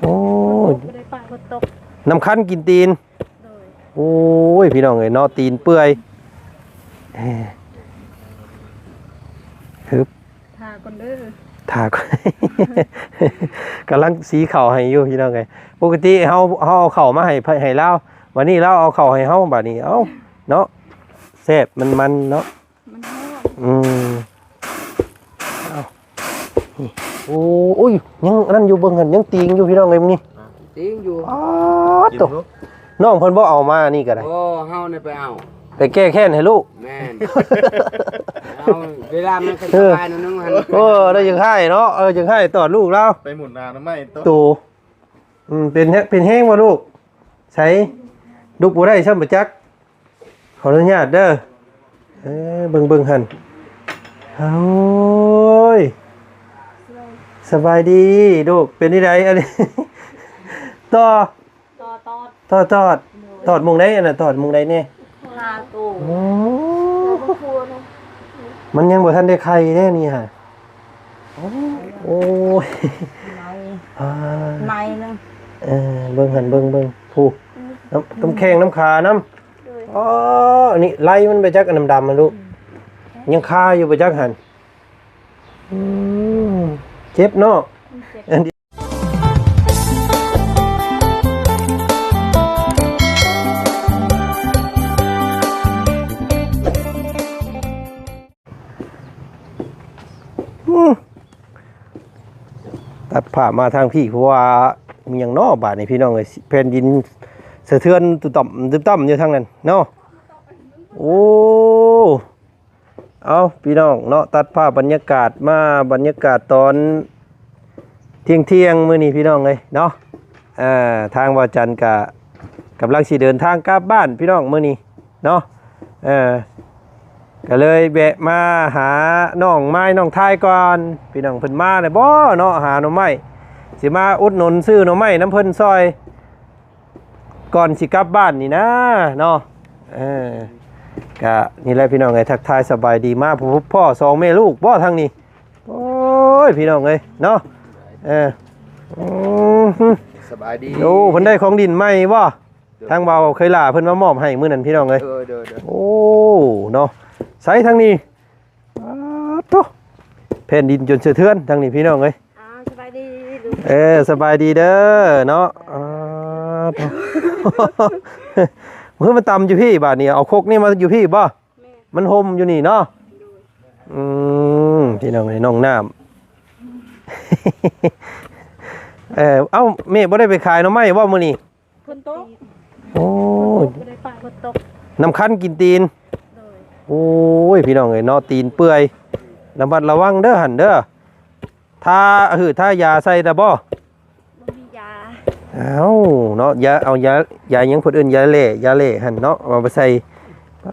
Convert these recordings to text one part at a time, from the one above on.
ໂອ້ຍ ບໍ່ໄດ້ປະ ຝົນຕົກ ນ້ຳຄັນກິນຕີນ ໂດຍ ໂອ້ຍ ພີ່ນ້ອງເອີຍເນາະ ຕີນເປື່ອຍ ເອີ ຮຶບ ຖ້າກ່ອນເດີ ຖ້າກ່ອນ ກຳລັງສີເຂົ້າໃຫ້ຢູ່ພີ່ນ້ອງເອີຍ ປົກກະຕິເຮົາ ເຮົາເອົາເຂົ້າມາໃຫ້ ໃຫ້ລາວ ບັດນີ້ລາວເອົາເຂົ້າໃຫ້ເຮົາ ບັດນີ້ ເອົ້າ ເນາະ ແຊບ ມັນໆ ເນາະ ມັນຮ້ອນ ອືມ ເອົ້າ ນີ້ ໂອ້ ໂອ້ຍ ຍັງອັນນັ້ນຢູ່ ເບິ່ງຫັ້ນ ຍັງຕີງຢູ່ພີ່ນ້ອງເອີຍ ນີ້ ອ່າ ຕີງຢູ່ ປາດໂທ້ ກິນເນາະ ນ້ອງເພິ່ນບໍ່ເອົາມານີ້ກໍໄດ້ ໂອ້ ເຮົານີ້ໄປເອົາ ໄປແກ້ແຄ້ນໃຫ້ລູກ ແມ່ນ ເອົາ ເວລາມັນກໍສະບາຍໜ້ອຍໜຶ່ງຫັ້ນ ເອີ ລາວຢາກໄຫ້ເນາະ ເອີ ຢາກໄຫ້ຕອດລູກລາວ ໄປໝູນນາໜໍ່ໄມ້ໂຕ ອືມ ເປັນ ເປັນແຮງບໍ່ລູກ ໃສ ລຸກບໍ່ໄດ້ຊ້ຳບໍ່ຈັກ ຂໍອະນຸຍາດເດີ ເອີ ເບິ່ງໆ ຫັ້ນ ໂອ້ຍ ສະບາຍດີລູກ ເປັນຈັ່ງໃດອັນນີ້ ຕໍ່ ຕໍ່ຕອດ ຕໍ່ຕອດ ໂດຍ ຕອດໝ່ອງໃດ ອັນນັ້ນຕອດໝ່ອງໃດແດ່ ຫ້າໂຕ ໂອ້ ມັນຍັງບໍ່ທັນໄດ້ໄຂ່ເດ້ນີ້ຫະ ໂອ້ຍ ໃນ ອ່າ ໃນໜຶ່ງ ເອີ ເບິ່ງຫັ້ນ ເບິ່ງ ເບິ່ງ ຜູ້ ອືມ ນ້ຳ ນ້ຳແຂ້ງນ້ຳຂານຳ ໂດຍ ອໍ ອັນນີ້ໄລ່ມັນໄປຈັກ ອັນດຳໆ ຫັ້ນລູກ ອືມ ຍັງຄາຢູ່ບໍ່ຈັກຫັ້ນ ອືມ ເຈັບເນາະ ເຈັບ ອືມ ຕັດພາບມາທາງພີ້ ເພາະວ່າມີຫຍັງເນາະບາດນີ້ພີ່ນ້ອງເອີຍ ແຜ່ນດິນສະເທືອນຕຸຕ່ຳຕຸຕ່ຳຢູ່ທາງນັ້ນເນາະ ໂອ້ ເອົ້າ ພີ່ນ້ອງເນາະ ຕັດພາບບັນຍາກາດມາ ບັນຍາກາດຕອນທ່ຽງໆ ມື້ນີ້ພີ່ນ້ອງເອີຍເນາະ ເອີ ທາງບ່າວຈັນກະກຳລັງຊິເດີນທາງກັບບ້ານພີ່ນ້ອງມື້ນີ້ ເນາະ ເອີ ກໍເລີຍແວະມາຫານ້ອງມາຍນ້ອງທາຍກ່ອນ ພີ່ນ້ອງເພິ່ນມາແລ້ວບໍ່ເນາະ ຫາໜໍ່ໄມ້ ຊິມາອຸດໜູນຊື້ໜໍ່ໄມ້ນຳເພິ່ນຊ່ອຍ ກ່ອນຊິກັບບ້ານນີ້ນາເນາະ ເອີ ກະນີ້ແຫຼະພີ່ນ້ອງເອີຍ ທັກທາຍສະບາຍດີມາ ພົບພໍ້ສອງແມ່ລູກບໍ່ທາງນີ້ ໂອ້ຍ ພີ່ນ້ອງເອີຍເນາະ ເອີ ອືມ ສະບາຍດີ ໂອ້ ເພິ່ນໄດ້ຂອງຫຼິ້ນໃໝ່ບໍ່? ໂດຍ ທາງບ່າວເຄີຍຫຼ້າເພິ່ນມາມອບໃຫ້ມື້ນັ້ນພີ່ນ້ອງເອີຍ ໂດຍ ໂດຍ ໂດຍ ໂອ້ ເນາະ ໃສທາງນີ້ ປາດໂທ້ ແຜ່ນດິນຈົນສະເທືອນທາງນີ້ພີ່ນ້ອງເອີຍ ອ້າວ ສະບາຍດີລູກ ເອີ ສະບາຍດີເດີເນາະ ປາດໂທ້ ຄືມາຕຳຢູ່ພີ້ບາດນີ້ ເອົາຄົກນີ້ມາຢູ່ພີ້ບໍ່? ແມ່ນ ມັນຮົ່ມຢູ່ນີ້ເນາະ ໂດຍ ອືມ ພີ່ນ້ອງເອີຍ ນ້ອງນ້ຳ ເອີ ເອົ້າ ແມ່ບໍ່ໄດ້ໄປຂາຍໜໍ່ໄມ້ບໍ່ມື້ນີ້? ຝົນຕົກ ໂອ້ຍ ບໍ່ໄດ້ປະ ຝົນຕົກ ນ້ຳຄັນກິນຕີນ ໂດຍ ໂອ້ຍ ພີ່ນ້ອງເອີຍເນາະ ຕີນເປື່ອຍ ລະມັດລະວັງເດີຫັ້ນເດີ ທາ ເອີ ທາຢາໃສ່ລະບໍ່? ບໍ່ມີຢາ ອ້າວ ເນາະ ຢາ ເອົາຢາ ຢາຫຍັງເພິ່ນເອີ້ນ ຢາແຫຼ ຢາແຫຼຫັ້ນເນາະ ເອົາໄປໃສ່ ປາ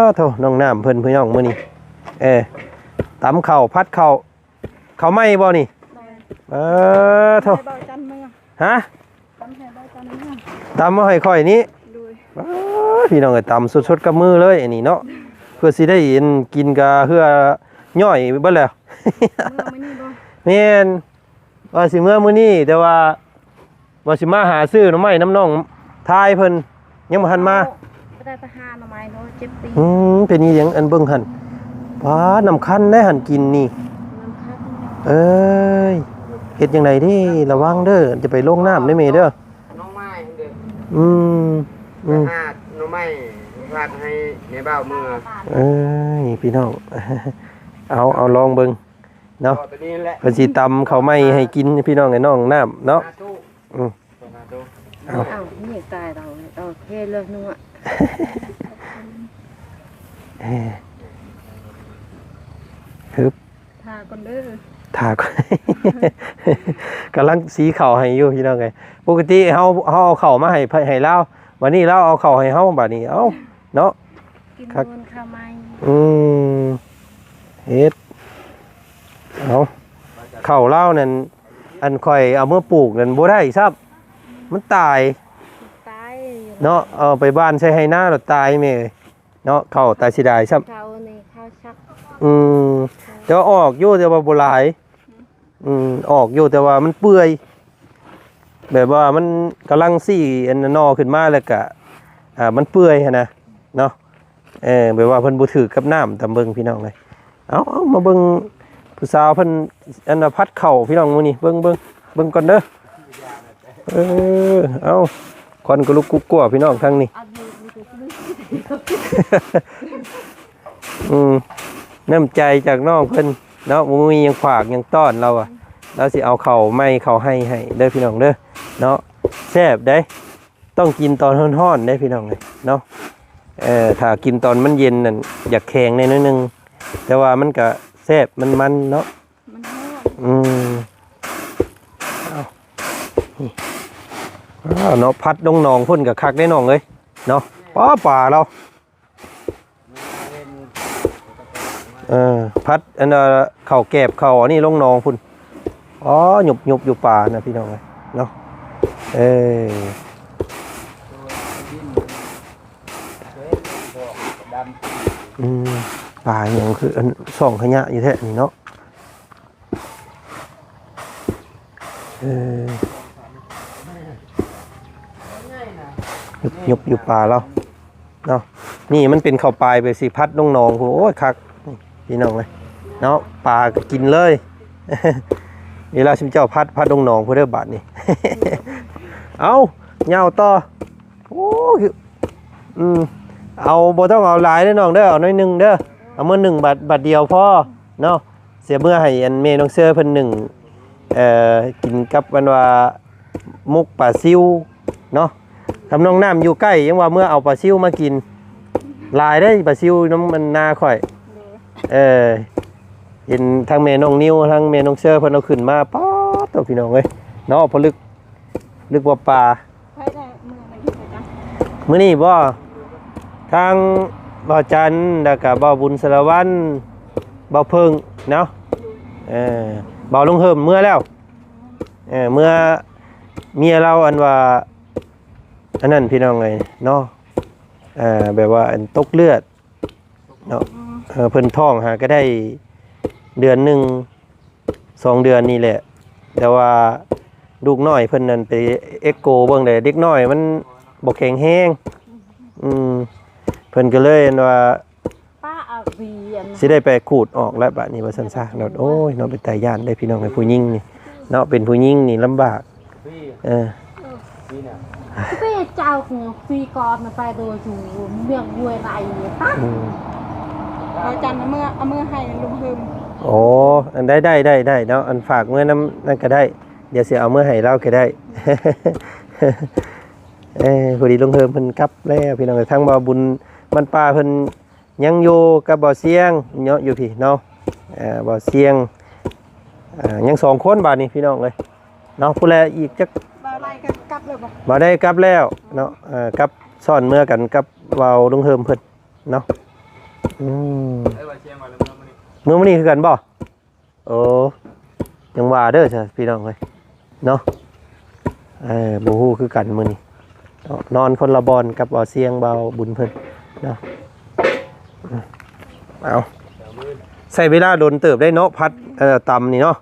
ດໂທ້ ນ້ອງນ້ຳເພິ່ນ ພີ່ນ້ອງ ມື້ນີ້ ເອີ ຕຳເຂົ້າ ຜັດເຂົ້າ ເຂົ້າໃໝ່ບໍ່ນີ້? ໂດຍ ເອີ ໂທ້ ໃຫ້ເບົາຈັນເມືອ ຮະ? ຕຳໃຫ້ເບົາຈັນເມືອ ຕຳມາໃຫ້ຂ້ອຍນີ້ ໂດຍ ອ້າ ພີ່ນ້ອງເອີຍ ຕຳສົດໆກັບມືເລີຍອັນນີ້ເນາະ ເພື່ອຊິໄດ້ກິນກະເຫື່ອຍ່ອຍເບິດແລ້ວ ເມືອມື້ນີ້ບໍ່? ແມ່ນ ວ່າຊິເມືອມື້ນີ້ ແຕ່ວ່າ ວ່າຊິມາຫາຊື້ໜໍ່ໄມ້ນຳນ້ອງທາຍເພິ່ນ ຍັງບໍ່ທັນມາ ບໍ່ໄດ້ໄປຫາໜໍ່ໄມ້ເນາະ ເຈັບຕີນ ອືມ ເປັນອີ່ຫຍັງ ອັນເບິ່ງຫັ້ນ ປາດ ນ້ຳຄັນໄດຫັ້ນກິນນີ້ ນ້ຳຄັນ ເອີຍ ເຮັດຈັ່ງໃດເດ້ ລະວັງເດີ ຈະໄປລົງນ້ຳເດີແມ່ເດີ ໜໍ່ໄມ້ເດີ ອືມ ອືມ ໄປຫາໜໍ່ໄມ້ ພາດໃຫ້ແມ່ບ່າວເມືອ ເອີຍ ພີ່ນ້ອງ ເອົາ ເອົາລອງເບິ່ງ ເນາະ ເພິ່ນຊິຕຳເຂົ້າໃໝ່ໃຫ້ກິນ ພີ່ນ້ອງ ໃຫ້ນ້ອງນ້ຳເນາະ ອືມ ເອົາ ນີ້ຕາຍແລ້ວ ເອົາເທເລີຍນົວ ຮຶບ ຖ້າກ່ອນເດີ ຖ້າກ່ອນ ກຳລັງສີເຂົ້າໃຫ້ຢູ່ ພີ່ນ້ອງເອີຍ ປົກກະຕິເຮົາ ເຮົາເອົາເຂົ້າມາໃຫ້ ໃຫ້ລາວ ບາດນີ້ລາວເອົາເຂົ້າໃຫ້ເຮົາ ບາດນີ້ ເອົ້າ ເນາະ ກິນ ຄັກ ເຂົ້າໃໝ່ ອືມ ເຮັດ ເອົາ ເຂົ້າລາວນັ້ນ ອັນຂ້ອຍເອົາມາປູກນັ້ນບໍ່ໄດ້ຊ້ຳ ມັນຕາຍ ຕາຍ ເນາະ ເອົາໄປຫວ່ານໃສ່ໄຮ່ນາແລ້ວຕາຍແມ່ເອີຍ ເນາະ ເຂົ້າຕາຍເສຍດາຍຊ້ຳ ເຂົ້ານີ້ເຂົ້າສັກ ອືມ ແຕ່ວ່າອອກຢູ່ ແຕ່ວ່າບໍ່ຫຼາຍ ອືມ ອອກຢູ່ ແຕ່ວ່າມັນເປື່ອຍ ແບບວ່າມັນກຳລັງຊິອັນໜໍ່ຂຶ້ນມາ ແລ້ວກະ ອ່າ ມັນເປື່ອຍຫັ້ນນະເນາະ. ເອີ ແບບວ່າເພິ່ນບໍ່ຖືກກັບນ້ຳ ຕາມເບິ່ງພີ່ນ້ອງເອີຍ. ເອົາ ເອົາ ມາເບິ່ງຜູ້ສາວເພິ່ນ ອັນນ່າ ຜັດເຂົ້າພີ່ນ້ອງມື້ນີ້ ເບິ່ງ ເບິ່ງ ເບິ່ງກ່ອນເດີ. ເອີ ເອົາ ຄວັນກະລຸກກຸກກົວພີ່ນ້ອງທາງນີ້. ອືມ ນ້ຳໃຈຈາກນ້ອງເພິ່ນເນາະ ບໍ່ມີຫຍັງຝາກຫຍັງຕ້ອນລາວອະ ລາວຊິເອົາເຂົ້າໃໝ່ເຂົ້າໄຮ່ໃຫ້ເດີພີ່ນ້ອງເດີເນາະ. ແຊບເດ້ ຕ້ອງກິນຕອນຮ້ອນໆເດ້ພີ່ນ້ອງເອີຍເນາະ. ເອີ ຖ້າກິນຕອນມັນເຢັນນັ້ນ ຢາກແຂງແດ່ໜ້ອຍໜຶ່ງ ແຕ່ວ່າມັນກະແຊບ ມັນໆເນາະ. ມັນຮ້ອນ ອືມ ເອົາ ນີ້ ອ້າວ ເນາະ ຜັດລົງໜອງພຸ້ນກະຄັກເດ້ນ້ອງເອີຍເນາະ. ປ້າ ປາລາວ ເອີ ຜັດອັນນ່າ ເຂົ້າແກບເຂົ້າອັນນີ້ລົງໜອງພຸ້ນ. ອໍ ຫຍຸບໆຢູ່ປານະພີ່ນ້ອງເອີຍເນາະ. ເອີ ອືມ ປາຫຍັງຄືອັນຊ່ອງຂະຫຍະຢູ່ແທ້ນີ້ເນາະ. ເອີ ຫຍຸບໆຢູ່ປາລາວເນາະ. ນີ້ມັນເປັນເຂົ້າປາຍໄປຊິ ຜັດລົງໜອງພຸ້ນ. ໂອ້ຍ ຄັກພີ່ນ້ອງເອີຍເນາະ ປາກະກິນເລີຍ. ເວລາຊຸມເຈົ້າຜັດ ຜັດລົງໜອງພຸ້ນເດີບາດນີ້. ເອົາ ຍາວຕໍ່. ໂອ້ຍ ອືມ ເອົາ ບໍ່ຕ້ອງເອົາຫຼາຍເດີນ້ອງເດີ ເອົາໜ້ອຍໜຶ່ງເດີ ເອົາມື້ໜຶ່ງບາດ ບາດດຽວພໍເນາະ. ເສຍເມືອໃຫ້ອັນແມ່ນ້ອງເຊີເພິ່ນໜຶ້ງ ເອີ ກິນກັບອັນວ່າໝົກປາຊິວເນາະ. ທຳນ້ອງນ້ຳຢູ່ໃກ້ ຍັງວ່າເມືອເອົາປາຊິວມາກິນ. ຫຼາຍເດ້ປາຊິວນຳອັນນາຂ້ອຍ. ເອີ ເຫັນທັງແມ່ນ້ອງນິວ ທັງແມ່ນ້ອງເຊີເພິ່ນເອົາຂຶ້ນມາ ປາດໂທ້ ພີ່ນ້ອງເອີຍເນາະ ພໍລຶກ ນຶກວ່າປາ. ໃຜໄດ້ມື້ນີ້ໄປຈັງ? ມື້ນີ້ບໍ່? ທາງບ່າວຈັນ ແລ້ວກະບ່າວບຸນສາລະວັນ ບ່າວເພິ່ງເນາະ. ເອີ ບ່າວລຸງເຮີມເມືອແລ້ວ. ເອີ ເມືອ ເມຍລາວອັນວ່າ ອັນນັ້ນພີ່ນ້ອງເອີຍເນາະ. ເອີ ແບບວ່າອັນຕົກເລືອດ ເນາະ. ເອີ ເພິ່ນທ້ອງຫາກະໄດ້ເດືອນໜຶ່ງສອງເດືອນນີ້ແຫຼະ ແຕ່ວ່າລູກນ້ອຍເພິ່ນນັ້ນໄປເອັກໂກເບິ່ງແລ້ວ ເດັກນ້ອຍມັນບໍ່ແຂງແຮງ. ອືມ ເພິ່ນກະເລີຍອັນວ່າ ປ້າເອົາບີອັນນັ້ນ ຊິໄດ້ໄປຂູດອອກແລ້ວບາດນີ້ວ່າຊັ້ນຊະເນາະ. ໂອ້ຍເນາະ ເປັນຕາຢ້ານເດ້ພີ່ນ້ອງເອີຍ ຜູ້ຍິງນີ້ເນາະ ເປັນຜູ້ຍິງນີ້ລຳບາກ. ເອີ ເອີ ເຈົ້າຂອງຊີກອນໄປໂດຍຢູ່ເມືອງຫ້ວຍໄລ່ຕາ. ອືມ ເອົາຈັນເອົາເມືອ ເອົາເມືອໃຫ້ລຸງເຮີມ. ໂອ້ ອັນ ໄດ້ ໄດ້ ໄດ້ ໄດ້ເນາະ ອັນ ຝາກເມືອນຳນັ້ນກະໄດ້ ດຽວຊິເອົາເມືອໃຫ້ລາວກະໄດ້. ເອີ ພໍດີລຸງເຮີມເພິ່ນກັບແລ້ວພີ່ນ້ອງເອີຍ ທາງບ່າວບຸນບ້ານປ່າເພິ່ນ ຍັງຢູ່ກັບບ່າວຊຽງເນາະ ຢູ່ພີ້ເນາະ. ເອີ ບ່າວຊຽງ ເອີ ຍັງສອງຄົນບາດນີ້ພີ່ນ້ອງເອີຍເນາະ. ຜູ້ແລອີກຈັກ ບ່າວໄລ່ກັບ ກັບແລ້ວບໍ່? ບ່າວໄດ້ກັບແລ້ວເນາະ. ເອີ ກັບຊ້ອນເມືອກັນກັບບ່າວລຸງເຮີມເພິ່ນເນາະ. ອືມ ເອີ ບ່າວຊຽງວ່າເມືອມື້ນີ້ ເມືອມື້ນີ້ຄືກັນບໍ່? ໂອ້ ຍັງວ່າເດີຊະພີ່ນ້ອງເອີຍເນາະ. ເອີ ບໍ່ຮູ້ຄືກັນມື້ນີ້ເນາະ ນອນຄົນລະບ່ອນກັບບ່າວຊຽງ ບ່າວບຸນເພິ່ນເນາະ. ເອົາ ໃຊ້ເວລາດົນເຕີບໄດ້ເນາະ ຜັດ ເອີ ຕຳນີ້ເນາະ.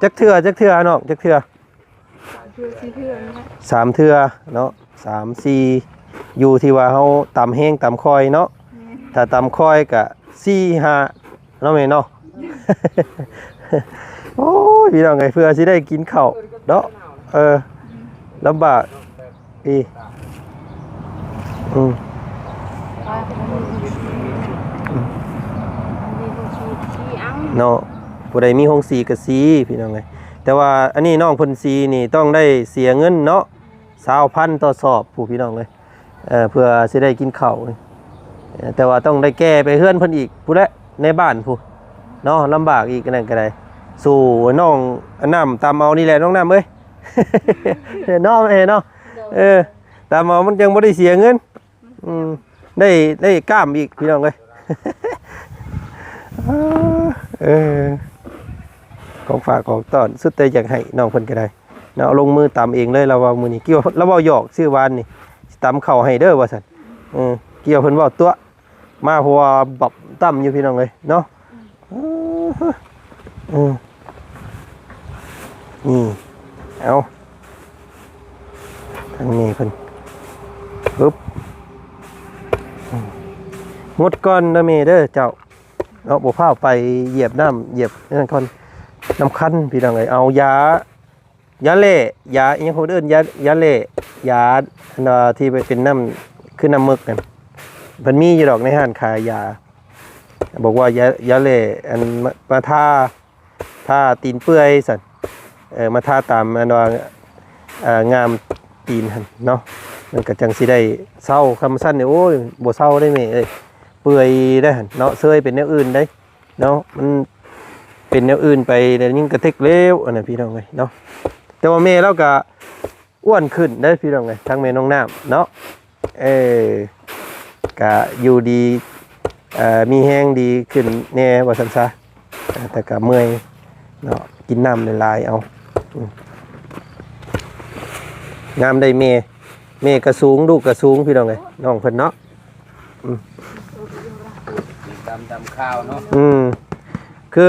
ຈັກເທື່ອ ຈັກເທື່ອນ້ອງ ຈັກເທື່ອ? ເທື່ອ ສີ່ເທື່ອນີ້ແຫຼະ ສາມເທື່ອເນາະ ສາມ ສີ່ ຢູ່ທີ່ວ່າເຮົາຕຳແຮງຕຳຄ່ອຍເນາະ. ແມ່ນ ຖ້າຕຳຄ່ອຍກະ ສີ່ ຫ້າ ເນາະແມ່ເນາະ. ໂອ້ຍ ພີ່ນ້ອງເອີຍ ເພື່ອຊິໄດ້ກິນເຂົ້າເນາະ. ເອີ ລຳບາກອີກ ອືມ ເນາະ ຜູ້ໃດມີໂຮງສີກະສີ ພີ່ນ້ອງເອີຍ. ແຕ່ວ່າອັນນີ້ນ້ອງເພິ່ນສີນີ້ຕ້ອງໄດ້ເສຍເງິນເນາະ ຊາວພັນຕໍ່ສອບ ຜູ້ ພີ່ນ້ອງເອີຍ. ເອີ ເພື່ອຊິໄດ້ກິນເຂົ້າ ແຕ່ວ່າຕ້ອງໄດ້ແກ່ໄປເຮືອນເພິ່ນອີກພຸ້ນແຫຼະ ໃນບ້ານພຸ້ນເນາະ. ລຳບາກອີກ ອັນນັ້ນກະໄດ້ ສູ້ນ້ອງອັນນ້ຳຕຳເອົານີ້ແຫຼະ ນ້ອງນ້ຳເອີຍ ເນາະ ແມ່ເນາະ. ເອີ ຕຳເອົາມັນຈັ່ງບໍ່ໄດ້ເສຍເງິນ. ອືມ ໄດ້ ໄດ້ກ້າມອີກ ພີ່ນ້ອງເອີຍ. ເອີ ຂອງຝາກຂອງຕ້ອນ ສຸດແຕ່ຢາກໃຫ້ນ້ອງເພິ່ນກະໄດ້ເນາະ ລົງມືຕຳເອງເລີຍ. ລາວເວົ້າມື້ນີ້ ກ່ຽວ ລາວເວົ້າຫຍອກຊື່ວານນີ້ ຊິຕຳເຂົ້າໃຫ້ເດີວ່າຊັ້ນ. ເອີ ກ່ຽວເພິ່ນເວົ້າຕົວະ ມາ ເພາະວ່າບັບຕ່ຳຢູ່ ພີ່ນ້ອງເອີຍເນາະ. ເອີ ເອີ ນີ້ ເອົາ ນີ້ເພິ່ນ ປຶບ ອືມ ງົດກ່ອນເດີແມ່ເດີເຈົ້າເນາະ ບໍ່ຟ້າວໄປຢຽບນ້ຳຢຽບນັ້ນກ່ອນ ນ້ຳຄັນພີ່ນ້ອງເອີຍ ເອົາຢາ ຢາແຫຼ້ ຢາອີ່ຫຍັງເພິ່ນເອີ້ນ ຢາ ຢາແຫຼ້ ຢາ ອັນວ່າທີ່ເປັນນ້ຳ ຄືນ້ຳເໝິກນັ້ນ ເພິ່ນມີຢູ່ດອກໃນຮ້ານຂາຍຢາ ບອກວ່າຢາ ຢາແຫຼ້ ອັນ ມາ ມາທາ ທາຕີນເປື່ອຍຊັ້ນ ເອີ ມາທາຕາມ ອັນວ່າ ເອີ ງາມຕີນຫັ້ນເນາະ ມັນກໍຈັ່ງຊິໄດ້ເຊົາ ຄັນບໍ່ຊັ້ນນີ້ ໂອ້ຍ ບໍ່ເຊົາເດ້ແມ່ເອີຍ ເປື່ອຍໄດ໋ຫັ້ນເນາະ ເຊີຍເປັນແນວອື່ນໄດ໋ ເນາະ ມັນເປັນແນວອື່ນໄປ ແລ້ວຍິ່ງກະເຕັກເລວ ອັນນັ້ນພີ່ນ້ອງເອີຍເນາະ ແຕ່ວ່າແມ່ລາວກະອ້ວນຂຶ້ນເດ້ພີ່ນ້ອງເອີຍ ທັງແມ່ນ້ອງນ້ຳເນາະ ເອີ ກະຢູ່ດີ ເອີ ມີແຮງດີຂຶ້ນແດ່ວ່າຊັ້ນຊະ ເອີ ແຕ່ກະເມື່ອຍເນາະ ກິນນ້ຳຫຼາຍໆ ເອົາ ອືມ ງາມໄດ້ແມ່ ແມ່ກະສູງ ລູກກະສູງ ພີ່ນ້ອງເອີຍ ນ້ອງເພິ່ນເນາະ ອືມ ດຳ ດຳຂາວເນາະ ອືມ ຄື